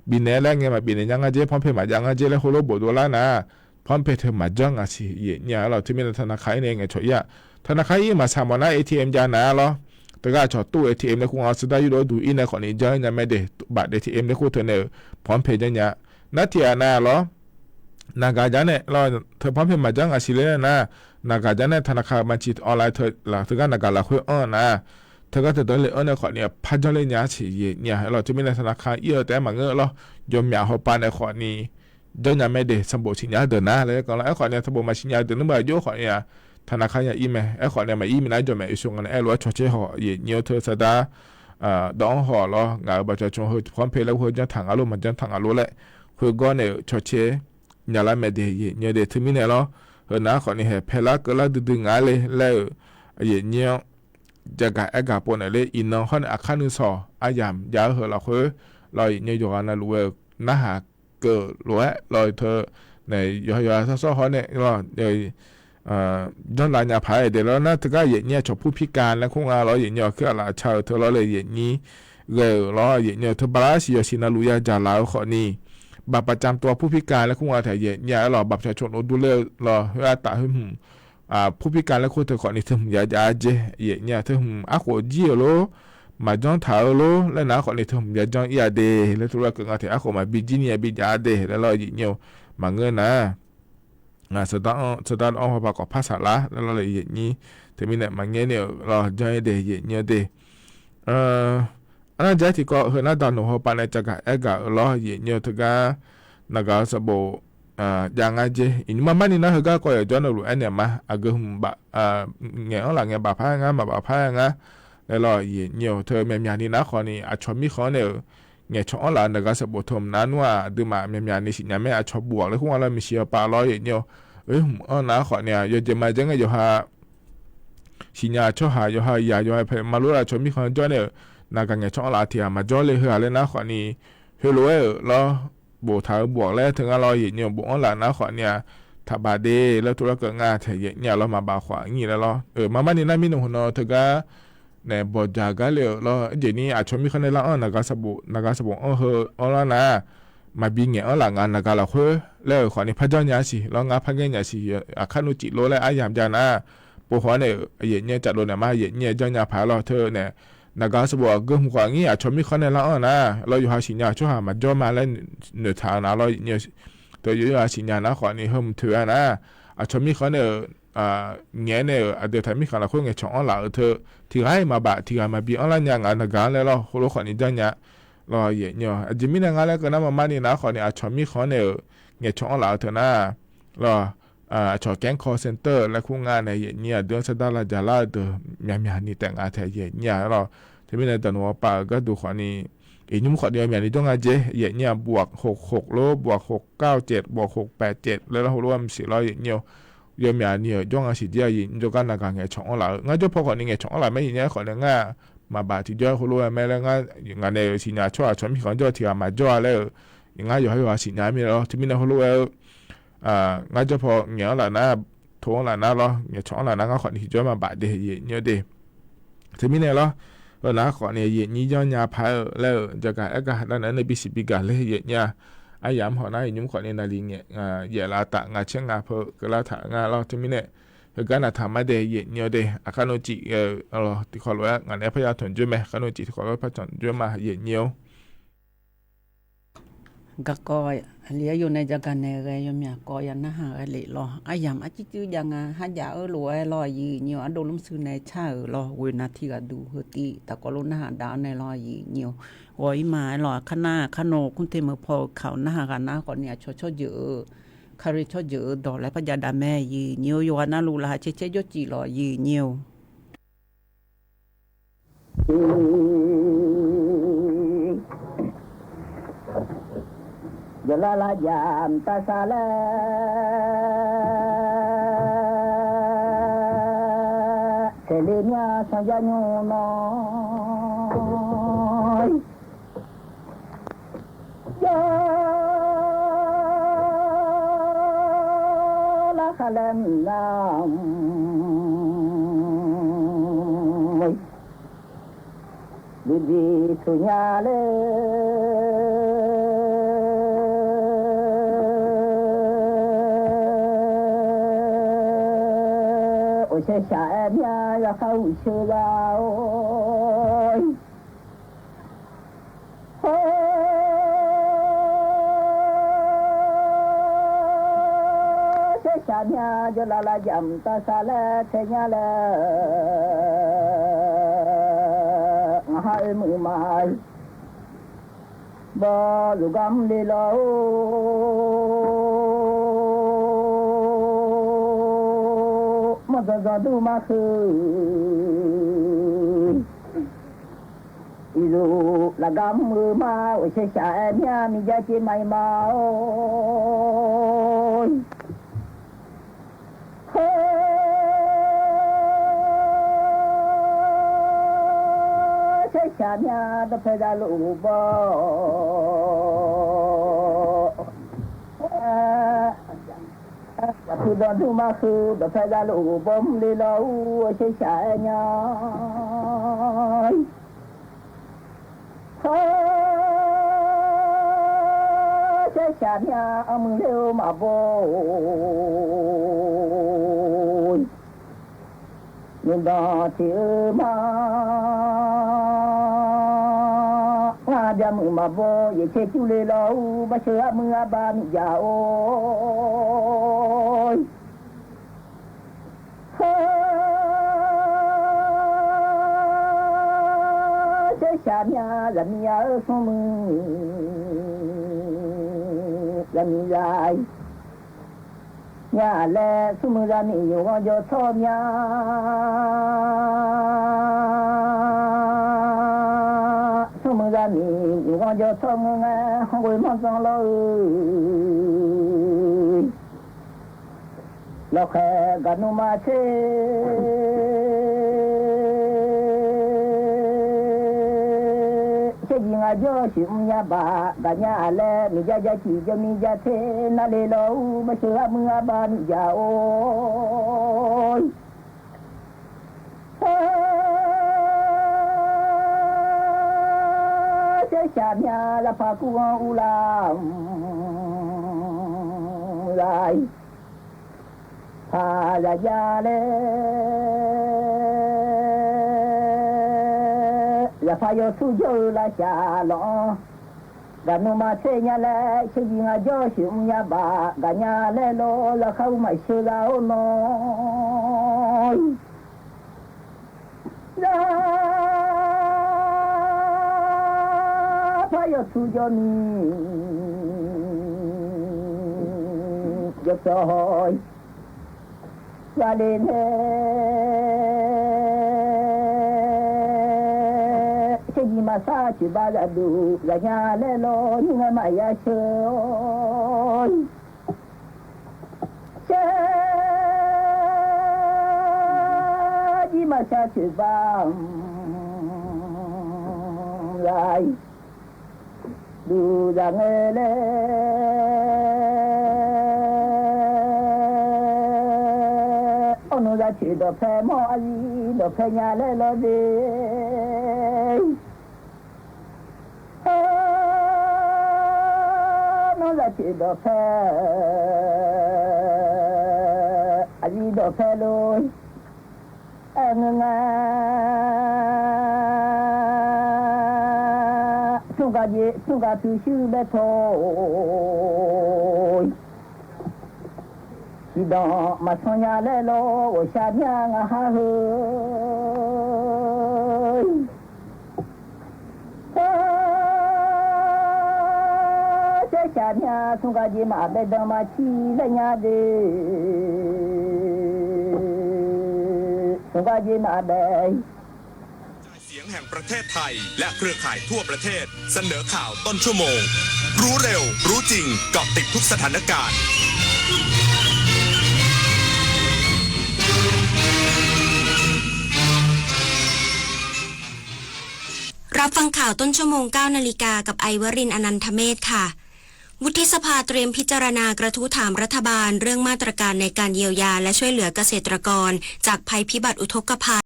bifnaeq laer ngae maqbifnaeq nya ngar jer, พร้อมเพย์ maqjav ngar jer laer heulof bofdov lar nar, พร้อมเพย์ teu maqjanr ngaq siq yaeqnyir-a lawr. Teumirnae ธนาคาร ir nae ngaeqcawq ir-aq, ธนาคาร ir maqsaq mawf nar ATM jav nar lawr. Teugar aqcawq ตู้ ATM laer kur nga, sardar yurdov-aer duq ir nae khawfni janr nya mae de, บัตร ATM laer kur teu nae-euq พร้อมเพย์ janr nya. Nar tiqghaq nav lawr, หน้ากาก jar nae lawr, teu พร้อมเพย์ maqjanr ngaq siq ler nar, หน้ากาก jar nae ธนาคาร maqciq anrlaf-eu teu laf teugar หน้ากาก lafkhoer anr nar, teugar teu dawq le-anr nae khawfni par janr ler nya siq yaeqnyir-a lawr. Teumirnae ธนาคาร ir-eu taef-aer maqngeur lawr, yawmyaq hawpav nae khawfni janr nya mae de, sanqbof siqnya deuq nar laer aer keuv lawr. Aerkhawfni sanqbof maqsiqnya deuq nmr baq jov khawfni-a, ธนาคาร ya ir mae. Aerkhawfni maqir minav jawq maeq-eu shawq nga nae aer lof-aer cawcaer haw yaeqnyir-or, teu sardar dawv-anr haw lawr, ngaq-euq บัตรประชาชน heu พร้อมเพย์ laer kur heu janr taq nga lor, maqjanr taq nga lor laer khoergar nae-euq cawcaer nya lar mae de yaeqnyir de. Teumirnae lawr, heu nar khawfni haeq paelar keuvlar duidui nga le laer-euq yaeqnyir-anr jagaq aergaq pov naeq ler, iqnan hawr nae aqkar nuisawq aryamq jav-eu heu lafkhoer lawr yaeqnyir yawqghaq navluf-eu narhaq keuv lof-aer lawr teu nae yawqha yawqha sawrsawr hawr nae lawr janr lav nya paq-aer daeq lawr nar, teugar yaeqnyir aqcawq ผู้พิการ laer kur nga lawr yaeqnyir-or, aqkuir aqlaf car-eu teu lawr le yaeqnyir ghae-euq lawr yaeqnyir-or, teu bala arsiq yawsiq navluf ya jaq laf-eu khawfni บัตรประจำตัวผู้พิการ laer kur nga taef yaeqnyir-a lawr, บัตรประชาชน ur dur ler-eu lawr, khoer artaf khoer hmq ผู้พิการ laer kur teu khawfni teu hmq ya jav jer yaeqnyir-a, teu hmq arkhof jir-euq lor, maqjanr taq-eu lor laer nar khawfni teu hmq ya janr ir-a de laer teu lof-aer keuv nga taef, arkhof maqbi jir ni-a bi jav de laer lawr yaeqnyir-or, maqngeur nar sardar dawv-anr haw paq kawq par saqlar laer lawr le yaeqnyir. Teumirnae maqngaer ni-euq lawr janr ir de yaeqnyir-or de. Arnar jar tiqkawv heu nar daqnoeq haw pav nae caqgaq aergaq-euq lawr yaeqnyir-or, teugar หน้ากาก sanqbof jav ngar jer. Iqnymr mar mar ni nar heugar kawv yawqjawr navluf aernaeq ma, aqgeu hmq baf ngaeq-anr laf ngae bafpar-aer ngar, maqbafpar-aer ngar laer lawr yaeqnyir-or, teu myaqmyaq ni nar khawfni aqcawq mirkhanq-anr nae-euq ngaeqcawq-anr laf-eu หน้ากาก sanqbof teu hmq nar nmr-aq, aqduimaf myaqmyaq ni siqnya mae, aqcawq bof-awq laer kur nga lawr, maqsiq yawpav lawr yaeqnyir-or, khoer hmq-anr nar khawfni-a yawjeq maqjanr ngae yawqha siqnya-eu tsawrhaq yawqha yaq yawqha paeq maqlof-aer aqcawq mirkhanq jawr nae-euq หน้ากาก ngaeqcawq-anr laf tiq ghaq maqjawr le heu-aq laer nar khawfni heulof-aer-euq lawr, boftaq-eu bof-awq laer teu ngar lawr yaeqnyir-or, bof-anr laf nar khawfni-a taqbaf de laer teu lawr keuv nga taef yaeqnyir-a lawr, maqbaf khawf nyir laer lawr. Mar mar ni nar mirnae hmq nan teugar nae bawqjaq gar le-euq lawr, arjeq ni aqcawq mirkhanq nae lar-anr หน้ากาก sanqbof, หน้ากาก sanqbof-anr heu-anr lar nar, maqbi ngaeq-anr laf nga หน้ากาก lafkhoer laer-euq khawfni par janr nya siq lawr, ngar par ngaer nya siq, aqkar nmr cif lor laer aryamq jav nar, pov haw-awr nae-euq yaeqnyir cafdov naeq ma, yaeqnyir janr nya paq-aer lawr teu nae naqgaq sanqbof aqgeu hmq khawf ngir aqcawq mirkhanq nae lar-anr nar lawr, yawqha siqnya tsawrhaq maqjawr ma laer noeqtaq-eu nar lawr, nyiq teu yawqha siqnya nar khawfni heu mq toeq-a nar, aqcawq mirkhanq nae-euq ngaeq-aer nae-euq aqdui taq mirkhanq lafkhoer ngaeqcawq anr laf-euq teu, tiq ghaq-iq maqbaf tiq ghaq maqbi anr lar nya ngaq naqgaq-anr laer lawr, heulof khawfni janr nya lawr, yaeq nyir-awr. Aqjeq mirnae nga laer keuv nar maqmar ni nar khawfni aqcawq mirkhanq nae-euq ngaeqcawq anr laf-eu teu nar lawr, aqcawq แก๊ง call center laer kur nga nae yaeq nyir, aqdui-anr sardar lavjaq lar-eu deuq myaqmyaq ni taef nga tae yaeq nyir-a lawr. Teumirnae daqnoeq-awr pav-euq gharduq khawfni iqnymr khawfni yawmyaq ni jawr nga jeq, yaeq nyir-a, บวกหกหก lor, บวกหกเก้าเจ็ด บวกหกแปดเจ็ด laer lawr, heulof-aer maqsiq lawr, yaeq nyir-awr. Yawmyaq ni-euq jawr nga siq jir-a, yaeq nyir jawrgar naqgaq ngaeqcawq anr laf-eu ngar jawr paw khawfni ngaeqcawq anr laf mae, yaeq nyir-aer khawfni ngar maqbaf tiqjawr-aer heulof-aer mae laer, ngar nae-euq siqnya tsawrhaq aqcawq mirkhanq jawr tiq ghaq maqjawr-a laer-euq, ngar yawqha yawqha siqnya mir lawr. Teumirnae heulof-aer-eu ngar jawr paw ngaeq-anr laf nar, to-anr laf nar lawr, ngaeqcawq anr laf nar ngar khawfni tiqjawr maqbaf de, yaeq nyir-awr de. Teumirnae lawr, heu nar khawfni yaeq nyir janr nya paq-aer-eu laer-euq jaqgaq aer gar nar naeq-aer nae bisiq bi gaq ler yaeq nyir-a. Aryamq hawq nar iqnymr khawfni naqli ngaeq yaef laf taf nga caer nga peu keuvlar taq nga lawr. Teumirnae heugar naqtaq mar de, yaeq nyir-awr de. Aqkar nmr cif-eu lawr tiqkhawf lof-aer ngaq naeq-aer parya tanqjoer mae, aqkar nmr cif tiqkhawf lof-aer par tanqjoer ma, yaeq nyir-awr. Garkawv, aqli-aer yawnae jagaq naeq ghae yawmyaq kawv ya narhaq ghae lef lawr. Aryamq arcuir cuir jav nga, harjav-eu lof-aer lawr, aqyuif nyir-awr, ardov lmr shuir nae car-euq lawr, ghoe nav tiq ghaq duq heu tiv taqkawv lof narhaq dav-awr nae lawr, aqyuif nyir-awr. Ghawq-ir ma-aer lawr, aqkar nar aqkar nawq-eu kurte meuq paw-eu kaq-awr narhaq ghaq nar khawfni aqcawq tsawrjeuq-eu kari tsawrjeuq-eu dawq laer par jav dav mae, aqyuif nyir-awr, yawqghaq navluf laqkhaq caer caer jawrcif lawr, aqyuif nyir-awr. Jawrlar lar jaq mqtav sar laer, saeqle mya sanqjar nymr nawr, jawrlar khar laer mqnar, bibi teuq nya ler. Oqsaer shaq-aer mya yawkhav uqsheu lar-or, oqsaer shaq mya jawrlar lar jaq mqtav sar laer tae nya laer, ngaq ha oe muiq ma. Bawr zaqgar mr le lawr-or, mawrdzanq dzanq dur mar heu. Iqzaq lafgar mr-eu mar, oqsaer shaq-aer mya miqjav cev ma-ir ma-or. Heu, saershaq mya dawqpae zaluf bawr, aqpuq danqdur ma heu dawqpae zaluf bawr mr le lawr-ur, saershaq-aer nya. Heu, saershaq mya anr muiq ler-eu maqbaw-or, nymqdanq tiq-eu ma. Ngar byamuiq maqbaw, yaeqcae cur le lawr-ur, barsheu armuir arbar miqjaq-or. Heu, saershaq mya zaqmiq ya-eu smrmuiq zaqmiq za-ir. Nya laer smrmuiq zaqmiq nymq ghanr jawr tsawr mya. Smrmuiq zaqmiq nymq ghanr jawr tsawr ngeur ngae, hawr ghoe manr dzanr lawr-eu. Lawqkhaeq gaq nmr ma tser, tser jir ngaq jawr shuif mr nya baq gaq nya-aq laer, miqjav jav ciq jawr mir jav tser nar le lawr-ur, barsheu armuir arbar miqjaq-or. Heu, saershaq mya lavpaq kur ghanr urlar mq za-ir. Paq zaq jav laer Aqpaq yawsur jawr-eu lavshaf lawq-anr, gaqnmr ma tser nya laer, sheuqjir nga jawr sheuq mr nya baf gaqnya laer lawr, zaqkhav-eu maqsheu za-awr nawr-ir. Zaqpar yawsur jawr ni jawr pyaw haw-ir. Zale nae sheuqjir maqsar coeqbav zafduq zafnya laer lawr, nymr ngae maqya sheu-awr-ir. Sheuqjir maqsar coeqbav-anr za-ir. Duqzaq ngae laer, arnur zaqcoeq dawqpae mawr, aqzir dawqpae nya laer lawr de. Arnur zaqcoeq dawqpae, aqzir dawqpae lor. Aer ngeur nga, smr gaq jeq smr gaq puq shuir bae tawq-or, tiqdanq maqsanr nya laer lawr, ghawqshaq mya ngaq ha heu. Tawr, caer shaq mya smr gaq jeq maqbae dan maqcir laer nya de. Smr gaq jeq maqbae เสียงแห่งประเทศไทย และเครือข่ายทั่วประเทศ เสนอข่าวต้นชั่วโมง รู้เร็ว รู้จริง เกาะติดทุกสถานการณ์ รับฟังข่าวต้นชั่วโมง เก้านาฬิกา กับไอวรินทร์ อนันทเมธค่ะ วุฒิสภาเตรียมพิจารณากระทู้ถามรัฐบาลเรื่องมาตรการในการเยียวยาและช่วยเหลือเกษตรกรจากภัยพิบัติอุทกภัย